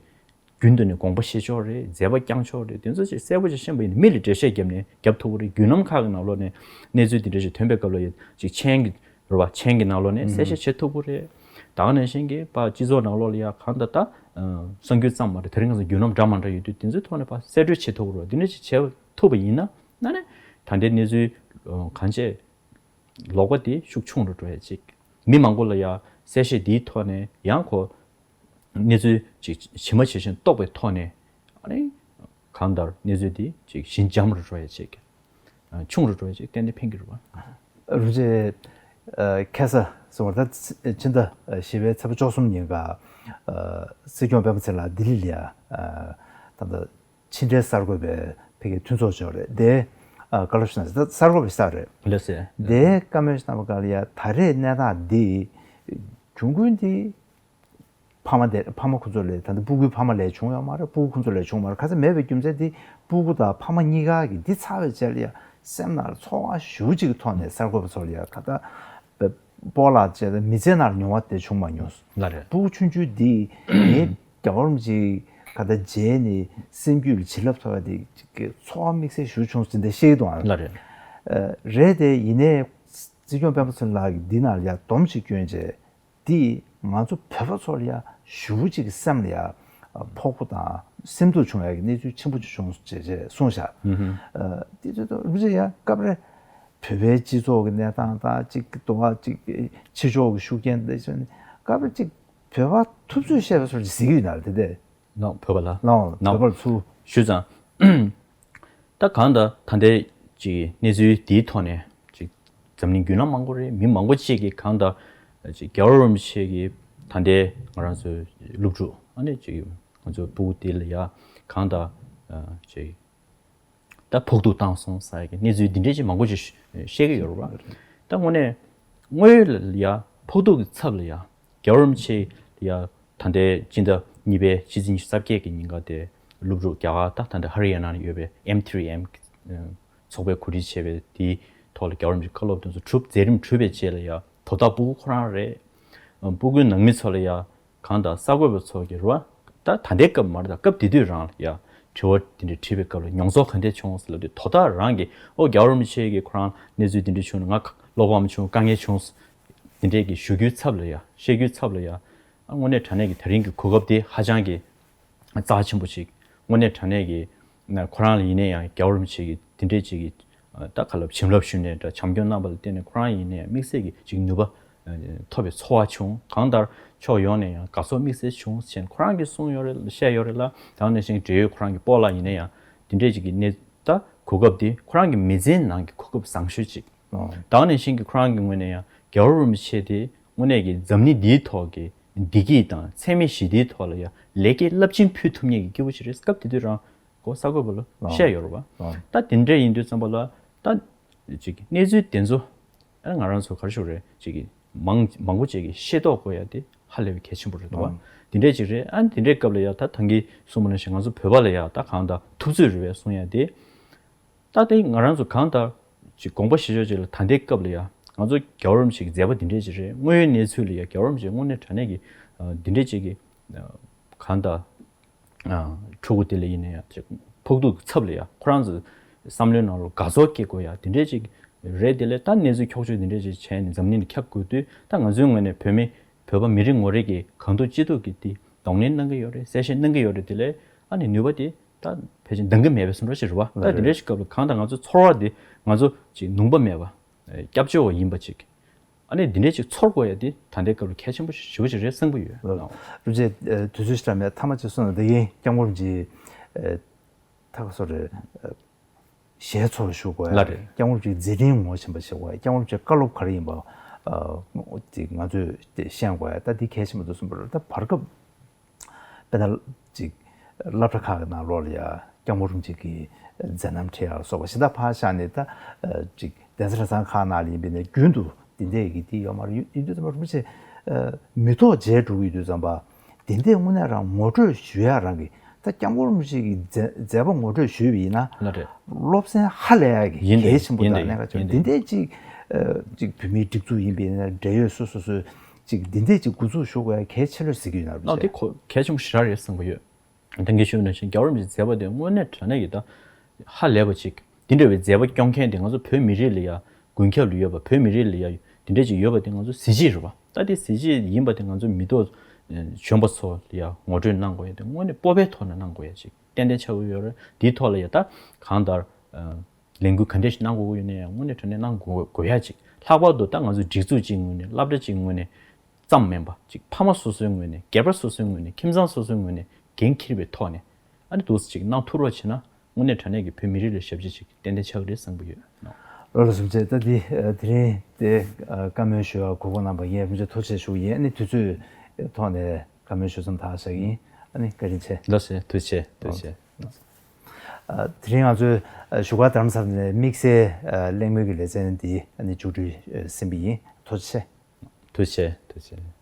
རྒྱུན་དུ་ནས་དགོངས་པ་བཞེས་ཕྱོགས་རེད། མཛད་པ་བསྐྱངས་ཕྱོགས་རེད། དེ་ཚོ་ཅིག་གསལ་པོ་ཅིག་ཤེས་པ་ཡིན་ན་མི་ལ་འགྲེལ་བཤད་བརྒྱབ་ནས་བརྒྱབ་ཐུབ་ཀྱི་རེད། བརྒྱུད་ལམ་ཁག་གི་ནང་ལོགས་ནས་གནས་ཚུལ་འདི་འདྲ་ཞིག་ཐོན་པའི་སྐབས་ལ་ཡ་ཅིག་མཆན་གྱི་རེད་བ་མཆན་གྱི་ནང་ལོགས་ནས་གསལ་བཤད་བྱེད་ཐུབ་ཀྱི་རེད། ད་ག་ནང་བཞིན་གྱི་པ་སྤྱི་ཚོགས་ནང་ལོགས་ལ་ཡ་གང་ལྟར་ད་གསར་འགྱུར་ཙམ་མ་རེད། དེ་རིང་ཁ་སང་བརྒྱུད་ལམ་འདྲ་མ་འདྲ་ཡོད་དུས་དེ་ཚོའི་ཐོག་ནས་པ་གསལ་བཀྲོལ་བྱེད་ཐུབ་ཀྱི་རེད་བ། དེ་འདྲ་ཞིག་བྱེད་ཐུབ་པ་ཡིན་ན་ན་ནས་ད་ལྟའི་གནས་ཚུལ་གང་བྱས་ལོག་པ་དེ་ཤུགས་ཆུང་རུ་འགྲོ་ཡ་ཅིག་མི་མང་པོ་ལ་ཡ་གསལ་བཤད་འདིའི་ཐོག་ནས་ཡང་ཁོ་གནས་ཚུལ་ཅིག་ཇི་མ་ཇི་བཞིན་རྟོགས་པའི་ཐོག་ནས་ཨ་ནི་གང་ལྟར་གནས་ཚུལ་འདི་ཅིག་ཞི་འཇམ་རུ་འགྲོ་ཡ་ཅིག་ཆུང་རུ་འགྲོ་ཡ་ཅིག་ཏན་ཏན་ཕན་གྱི་རེད་བ། རུ་ཅེ་ཁ་ས་སོང་བར་ད་ཕྱི་ཟླ་བཞི་པའི་ཚེས་པ་བཅུ་གསུམ་ཉིན་ཀ་སྲིད་སྐྱོང་སྤེན་པ་ཚེ་ལགས་ལྡི་ལི་ལ་ད་ལྟ་ཕྱི་འབྲེལ་གསར་འགོད་པའི་ཕ་གིའི་མཐུན་ཚོགས་ཅིག་ཡོད་རེད་དེ། ཨ་བཀའ་སློབ་ཞུ་ན་ད་གསར་འགོད་པའི་ས་རེད། ལགས་སེ། དེ་བཀའ་མོལ་ཞིག་གནང་བ་ག་ལ་ཡ་ད་རེས་གནས་སྟངས་འདི་གྱོང་གུན་འདི་ཕ་མ་དེ་ཕ་མ་ཁོ་ཚོ་ལས་ད་ལྟ་སྤུ་གུའི་ཕ་མ་ལས་བྱུང་ཡོད་མ་རེད། སྤུ་གུ་ཁོ་ཚོ་ལས་བྱུང་མ་རེད། ག་ཚོད་མེད་པའི་རྒྱུ་མཚན་འདི་སྤུ་གུ་དང་ཕ་མ་གཉིས་ཀ་གི་འདི་ཚར་བའི་རྗེས་ལ་ཡ་སེམས་ནང་ལ་ཚོར་བ་ཞེ་པོ་ཅིག་གི་ཐོག་ནས་གསར་འགོད་པ་ཚོ་ལ་ཡ་ད་ལྟ་སྤོ་ལགས་བྱས་ཏེ་མི་ཚེ་ནང་ལ་མྱོང་བ་དེ་བྱུང་མ་མྱོང་། ལགས་རེད། སྤུ་གུ་ཆུང་ཆུང་འདི་ངས་རྒྱལ་བ་རིན་པོ་ཆེ་ག་ད་མཇལ་ནས་སེམས་རྒྱུད་ལ་བྱིན་རླབས་ཐོབ་པ་དེ་ཅིག་གི་ཚོར་བ་དམིགས་བསལ་ཞིག་བྱུང་ཟིན་ཏེ་ཤེས་ཀྱི་འདུག་ཨ། ལགས་རེད། ཨ་རེད་དེ་ཡིན་ནའི་སྲིད་སྐྱོང་སྤེན་པ་ཚེ་ལགས་ཀྱིས་འདི་ནང་ལ་ཡ་སྡོམ་ཞིག་བསྐྱོན་བྱས་འདི་ང་ཚོ་བོད་པ་ཚོ་ལ་ཡ་ཞེ་པོ་ཅིག་གི་སེམས་ལ་ཡ་ཕོག་པོ་དང་སེམས་སྡུག་བྱུང་ཡ་གི་གནས་ཚུལ་ཆེན་པོ་ཅིག་བྱུང་ཟེར་བྱས་གསུངས་བཞག་ཨ་དེ་ཚོ་དང་རུ་ཅེ་ཡ་སྐབས་རེ་བོད་པའི་སྤྱི་ཚོགས་ཀྱི་གནས་སྟངས་དང་གཅིག་གི་དོ་བ་གཅིག་ཕྱི་ཕྱོགས་ཀྱི་ཤུགས་རྐྱེན་དེ་ཚོ་ནི་སྐབས་རེ་གཅིག་བོད་པ་ཐུབ་ཚོད་བཤད་པ་སོགས་ཀྱི་གཟིགས་ཡོད་ན་དེ་དེ་ནང་བོད་པ་ལ་ནང་ནང་བོད་པར་ཚུར་ཞུས་ཙང་། ད་གང་ལྟར་ད་ལྟའི་ཅིག་གནས་ཚུལ་འདིའི་ཐོག་ནས་ཅིག་འཛམ་གླིང་བརྒྱུད་ལམ་མང་པོ་རེད། མི་མང་པོ་ཅིག་གིས་གང་ལྟར་ཅིག་རྒྱལ་བ་རིན་པོ་ཆེ་གིས་ད་ལྟའི་ང་རང་ཚོའི་སློབ་ཕྲུག་ཨ་ནི་ཅིག་ང་ཚོའི་སྤུ་གུ་དེ་ལ་ཡ་གང་ལྟར་ཅིག་ད་ཕོག་ཐུག་བཏང་སོང་ཟེར་གྱི་གནས་ཚུལ་འདི་འདྲས་ཅིག་མང་པོ་ཞིག་བཤད་ཀྱི་ཡོད་རེད་བ། ད་དངོས་གནས་དངོས་ཡོད་ལ་ཡ་ཕོག་ཐུག་གི་ཚབ་ལ་ཡ་རྒྱལ་བ་རིན་པོ་ཆེ་ལ་ཡ་ད་ལྟའི་སྤྱི་ཟླ་གཉིས་པའི་ཕྱི་ཚེས་ཉི་ཤུ་རྩ་བརྒྱད་ཀྱི་ཉིན་ཀ་དེ་སློབ་ཕྲུག་རྒྱ་གར་ད་ད་ལྟ་ཧ་རི་ཡ་ན་ལ་ཡོད་པའི་ཨེམ་ཐི་རི་ཨེམ་ཚོགས་པས་གོ་སྒྲིག་བྱས་པའི་དེའི་ཐོག་ལ་རྒྱལ་བ་རིན་པོ་ཆེ་བཀའ་སློབ་དེ་ཚོ་གྲུབ་མཛད་རིམ་གྲུབ་པའི་རྗེས་ལ་ཡ་དོ་བདག་སྤུ་གུ་ཁོ་རང་རེད། སྤུ་གུའི་ནང་མི་ཚོ་ལ་ཡ་གང་ལྟར་གསར་འགོད་པ་ཚོ་གི་རེད་བ། ད་ད་ལྟའི་སྐབས་མ་རེད། ད་སྐབས་དེ་དུས་རང་ལ་ཡ་དྲི་བ་དེ་འདྲ་དྲིས་པའི་སྐབས་ལ་མྱོང་ཚོར་ག་འདྲས་བྱུང་ཟེར་ལབ་དུས་དོ་བདག་རང་གིས་ཨོ་རྒྱལ་བ་རིན་པོ་ཆེ་གིས་ཁོ་རང་གནས་ཚུལ་དེ་འདྲ་བྱུང་ནས་ང་བློ་ཕམ་བྱུང་དཀའ་ངལ་བྱུང་དེ་འདྲས་ཀྱི་ཞུ་རྒྱུའི་ཚབ་ལ་ཡ་བཤད་རྒྱུའི་ཚབ་ལ་ཡ་ཨ་དངོས་གནས་དྲང་གནས་ཀྱི་དེ་རིང་གི་གོ་སྐབས་དེ་ཧ་ཅང་གི་རྩ་ཆེན་པོ་ཞིག་དངོས་གནས་དྲང་གནས་ཀྱི་ན་ཁོ་རང་ལ་ཡིན་ན་ཡང་རྒྱལ་བ་རིན་པོ་ཆེ་གི་དེ་འདྲས་ཅིག་གི་ད་ག་ལབ་བྱིན་རླབས་ཞུས་ནས་འདྲ་བྱམས་སྐྱོང་གནང་བ་ལ་བརྟེན་ནས་ཁོ་རང་ཡིན་ན་ཡང་དམིགས་བསལ་གྱི་ཅིག་ནུས་པ་ཐོབ་པའི་ཚོར་བ་བྱུང་། གང་ལྟར་ཕྱོགས་ཡོངས་ནས་ཡང་དགའ་ཚོར་དམིགས་བསལ་བྱུང་ཟེར་ཁོ་རང་གིས་གསུངས་ཡོད་རེད། བཤད་ཡོད་རེད་ལ། ད་ག་ནང་བཞིན་འབྲེལ་ཡོད་ཁོ་རང་གི་སྤོ་ལགས་ཡིན་ན་ཡང་དེ་འདྲས་ཅིག་གི་གནས་ད་གོ་སྐབས་དེ་ཁོ་རང་གི་མི་ཚེའི་ནང་གི་གོ་སྐབས་བཟང་ཤོས་ཅིག་ད་ག་ནང་བཞིན་གྱི་ཁོ་རང་གི་ངོས་ནས་ཡང་རྒྱལ་བ་རིན་པོ་ཆེ་དེ་དངོས་གནས་ཀྱི་འཛམ་གླིང་འདིའི་ཐོག་གི་བདེ་སྐྱིད་དང་འཚེ་མེད་ཞི་བདེའི་ཐོག་ལ་ཡང་ལེགས་སྐྱེས་རླབས་ཆེན་ཕུལ་ཐུབ་མཁན་གྱི་སྐྱེས་བུ་ཞིག་རེད། སྐབས་དེ་དུས་རང་གོ་གསར་འགོད་པ་ལ་བཤད་ཡོད་རེད་བ། ད་དེ་འདྲ་ཡིན་དུས་ཙམ་པ་ལ་ད་ཅིག་གནས་ཚུལ་དེ་ཚོ་ཨ་ང་རང་ཚོ་ག་རེ་ཞུ་རེད་ཅིག་གི་མང་མང་པོ་ཅིག་གིས་ཤེས་རྟོགས་དགོས་ཡ་དེ་ཧ་ལས་པའི་གལ་ཆེན་པོ་རེད་འདུག་བ། དེ་འདྲས་ཅིག་རེད། ཨ་དེ་འདྲའི་སྐབས་ལ་ཡ་ད་ཐང་གི་གསུངས་པ་ནང་བཞིན་ང་ཚོ་བོད་པ་ལ་ཡ་ད་གང་ལྟར་ཐུབ་ཚོད་རེད་བས་གསུང་ཡ་དེ། ད་ལྟའི་ང་རང་ཚོ་གང་ལྟར་ཅིག་དགོངས་པ་བཞེས་ཕྱོགས་ཅིག་ལ་ད་ལྟའི་སྐབས་ལ་ཡ་ང་ཚོ་རྒྱལ་བ་རིན་པོ་ཆེ་གི་མཛད་པ་འདི་འདྲས་ཅིག་རེད། དངོས་ཡོད་གནས་ཚུལ་ལ་ཡ་རྒྱལ་བ་རིན་པོ་ཆེ་དངོས་གནས་དྲང་གནས་ཀྱི་འདི་འདྲས་ཅིག་གི་གང་ལྟར་ཕྲུ་གུ་དེ་ལ་ཡིན་ན་ཡ་ཅིག་ཕོག་ཐུག་གི་ཚབ་ལ་ཡ་ཁོ་རང་ཚོའི་བསམ་བློའི་ནང་ལ་དགའ་ཚོར་སྐྱེ་དགོས་ཡ་འདི་འདྲས་ཅིག་རེད། དེ་ལས་ད་གནས་ཚུལ་འཁྱོག་བརྗོད་འདི་འདྲས་ཅིག་བྱས་ནས་འཛམ་གླིང་ལ་ཁྱབ་དགོས་དུས་ད་ང་ཚོའི་ངོས་ནས་བོད་མི་བོད་པ་མི་རེ་ངོ་རེ་གིས་གང་ཐུབ་ཅི་ཐུབ་ཀྱིས་དེ་གདོང་ལེན་གནང་གི་ཡོད་རེད། གསལ་བཤད་གནང་གི་ཡོད་རེད། དེ་ལས་ཨ་ནི་ནུས་པ་དེ་ད་ཕལ་ཆེར་འདང་གི་མེད་པའི་བཟོ་འདྲ་ཞིག་རེད་བ། ད་དེ་འདྲ་ཞིག་སྐབས་ལ་གང་ལྟར་ང་ཚོ་ཚོར་བ་དེ་ང་ཚོ་ཅིག་ནུས་པ་མེད་པ་སྐྱབས་བཅོལ་བ་ཡིན་པ་ཅིག་ཨ་ནི་དེ་འདྲ་ཅིག་ཚོར་དགོས་ཡ་དེ་ད་ལྟའི་སྐབས་ལ་གལ་ཆེན་པོ་ཞེ་པོ་ཅིག་རེད་བསམ་གྱི་ཡོད། རུ་ཅེ་དུས་ཚོད་ཞིག་ལ་མེད། ཐ་མ་ཅིག་གསུངས་ན་འདི་གིན་སྐྱབས་མགོན་རིན་པོ་ཆེ་ད་ག་སོ་རེད། ཞལ་ཚོགས་ཞུ་དགོས་ཡ་ལགས་རེད། སྐྱབས་མགོན་རིན་པོ་ཆེའི་མཛད་འཕྲིན་ངོ་ཤེས་པ་བྱེད་དགོས་ཡ། སྐྱབས་མགོན་རིན་པོ་ཆེའི་བཀའ་སློབ་ག་རེ་ཡིན་པ་ཨ་ཅིག་ང་ཚོས་དེ་ཤེས་དགོས་ཡ། ད་འདི་གལ་ཆེན་པོ་འདུག་གསུངས་པ་རེད། ད་བར་སྐབས་དཔེར་ན་ཅིག་སློབ་གྲྭ་ཁག་གི་ནང་ལོགས་ལ་ཡ་སྐྱབས་མགོན་རིན་པོ་ཆེ་གི་མཛད་རྣམ་འཁྲིད་ཡ་ལ་སོགས་པ་གཞན་དག་ཕར་བཞག་ནས་ད་ཨ་ཅིག་གདན་ས་གྲྭ་ཚང་ཁག་ནང་ལ་ཡིན་པས་ན་རྒྱུན་དུ་འདི་འདྲས་ཀྱི་འདི་ཡོད་མ་རེད། ཡིན་དུས་ཙམ་པ་རིན་པོ་ཆེ་ཨ་མི་ཐོག་མཇལ་འགྲོ་གི་ཡོད་དུས་ཙམ་པ། དེ་འདྲས་དངོས་གནས་རང་ངོ་སྤྲོད་ཞུ་ཡ་རང་གི་ད་སྐྱབས་མགོན་རིན་པོ་ཆེ་གི་མཛད་མཛད་པ་ངོ་སྤྲོད་ཞུས་པ་ཡིན་ན་ལགས་རེད། སློབ་ཚན་ཧ་ལས་ཡ་གི་ཡིན་ཏེ། གལ་ཆེན་པོ་ཡིན་དང་ཏེ། གནད་འགག་ཆེན་པོ་ཡིན་འདི་ཏེ། འདྲས་ཅིག་ཨ་ཅིག་བོད་མིའི་སྒྲིག་འཛུགས་ཡིན་པ་ཡིན་ན་འབྲེལ་ཡོད་སོ་སོ་སོའི་ཅིག་འདི་འདྲས་ཅིག་འགོ་འཛུགས་ཞུ་དགོས་ཡ་གལ་ཆེ་ལོས་ཟེར་གྱི་ཡོད་ན་རིན་པོ་ཆེ། ཨ་དེ་གོ་གལ་ཆེན་པོ་ཞེ་དྲག་རེད་བསམ་གྱི་ཡོད། ད་གིན་ཞུས་པ་ནང་བཞིན་རྒྱལ་བ་རིན་པོ་ཆེའི་མཛད་པ་དེ་དངོས་གནས་དྲང་གནས་ཀྱི་ད་ཧ་ལས་པ་ཅིག་འདི་འདྲ་བའི་མཛད་པ་སྐྱོང་མཁན་དེ་ང་ཚོ་བོད་མི་རིགས་ལ་ཡ་དགུན་ཁྱབ་ལ་ཡོད་པ། བོད་མི་རིགས་ལ་ཡ་འདི་འདྲ་ཅིག་ཡོད་པ་དེ་ང་ཚོ་གཟི་བརྗིད་རེད་བ། ད་དེ་གཟི་བརྗིད་ཡིན་པ་དེ་ང་ཚོ་མི་ཐོག་གཞོན་པ་ཚོ་ལ་ཡ་ངོ་སྤྲོད་གནང་དགོས་ཡ་དེ་དངོས་གནས་སྤོབས་པའི་ཐོག་ནས་གནང་དགོས་ཡ་ཅིག་ཏན་ཏན་ཆགས་ཀྱི་ཡོད་རེད། དེའི་ཐོག་ལ་ཡ་ད་གང་ལྟར་ལས་འགུལ་ག་འདྲས་ཤིག་གནང་དགོས་ཀྱི་ཡོད་ན་ཡང་དངོས་གནས་དྲང་གནས་གནང་དགོས་དགོས་ཡ་ཅིག་ལྷག་པར་དུ་ད་ང་ཚོ་སྒྲིག་འཛུགས་ཅིག་ངོས་ནས་སློབ་གྲྭ་ཅིག་ངོས་ནས་ཙམ་མིན་པ་ཅིག་ཕ་མ་སོ་སོའི་ངོས་ནས་སྒེར་པ་སོ་སོའི་ངོས་ནས་ཁྱིམ་ཚང་སོ་སོའི་ངོས་ནས་འགན་འཁྱེར་བའི་ཐོག་ནས་ཨ་ནི་འདུག་སེ་ཅིག་གནང་ཐུབ་རོགས་བྱས་ན་དངོས་གནས་དྲང་གནས་ཀྱི་བོད་མི་རིགས་ལ་ཞབས་ཕྱི་ཅིག་ཏན་ཏན་ཆགས་ཀྱི་རེད་བསམ་གྱི་ཡོད། ལགས་ལགས་སོ་བྱས། ད་འདི་དེ་རིང་དེ་བཀའ་མོལ་ཞུ་བར་གོ་སྐབས་གནང་བར་ངས་ཐུགས་རྗེ་ཆེ་ཞུ་གི་ཡིན། ཨ་ནི་དུས་ཚོད་ཐོག་ནས་བཀའ་མོལ་ཞུ་མཚམས་ད་བཞག་གི་ཡིན། ཨ་ནི་བཀའ་དྲིན་ཆེ། ལགས་སེ་ཐུགས་རྗེ་ཆེ་ཐུགས་རྗེ་ཆེ། ཨ། དེ་རིང་ང་ཚོས་ཨ་བཞུགས་སྒར་རྡ་རམ་ས་ལ་ནས་དམིགས་བསལ་ཨ་གླེང་མོལ་གྱི་ལེ་ཚན་འདི་ཨ་ནི་མཇུག་སྒྲིལ་ཨ་ཟིན་པ་ཡིན། ཐུགས་རྗེ་ཆེ། ཐུགས་རྗེ་ཆེ་ཐུགས་རྗེ་ཆེ།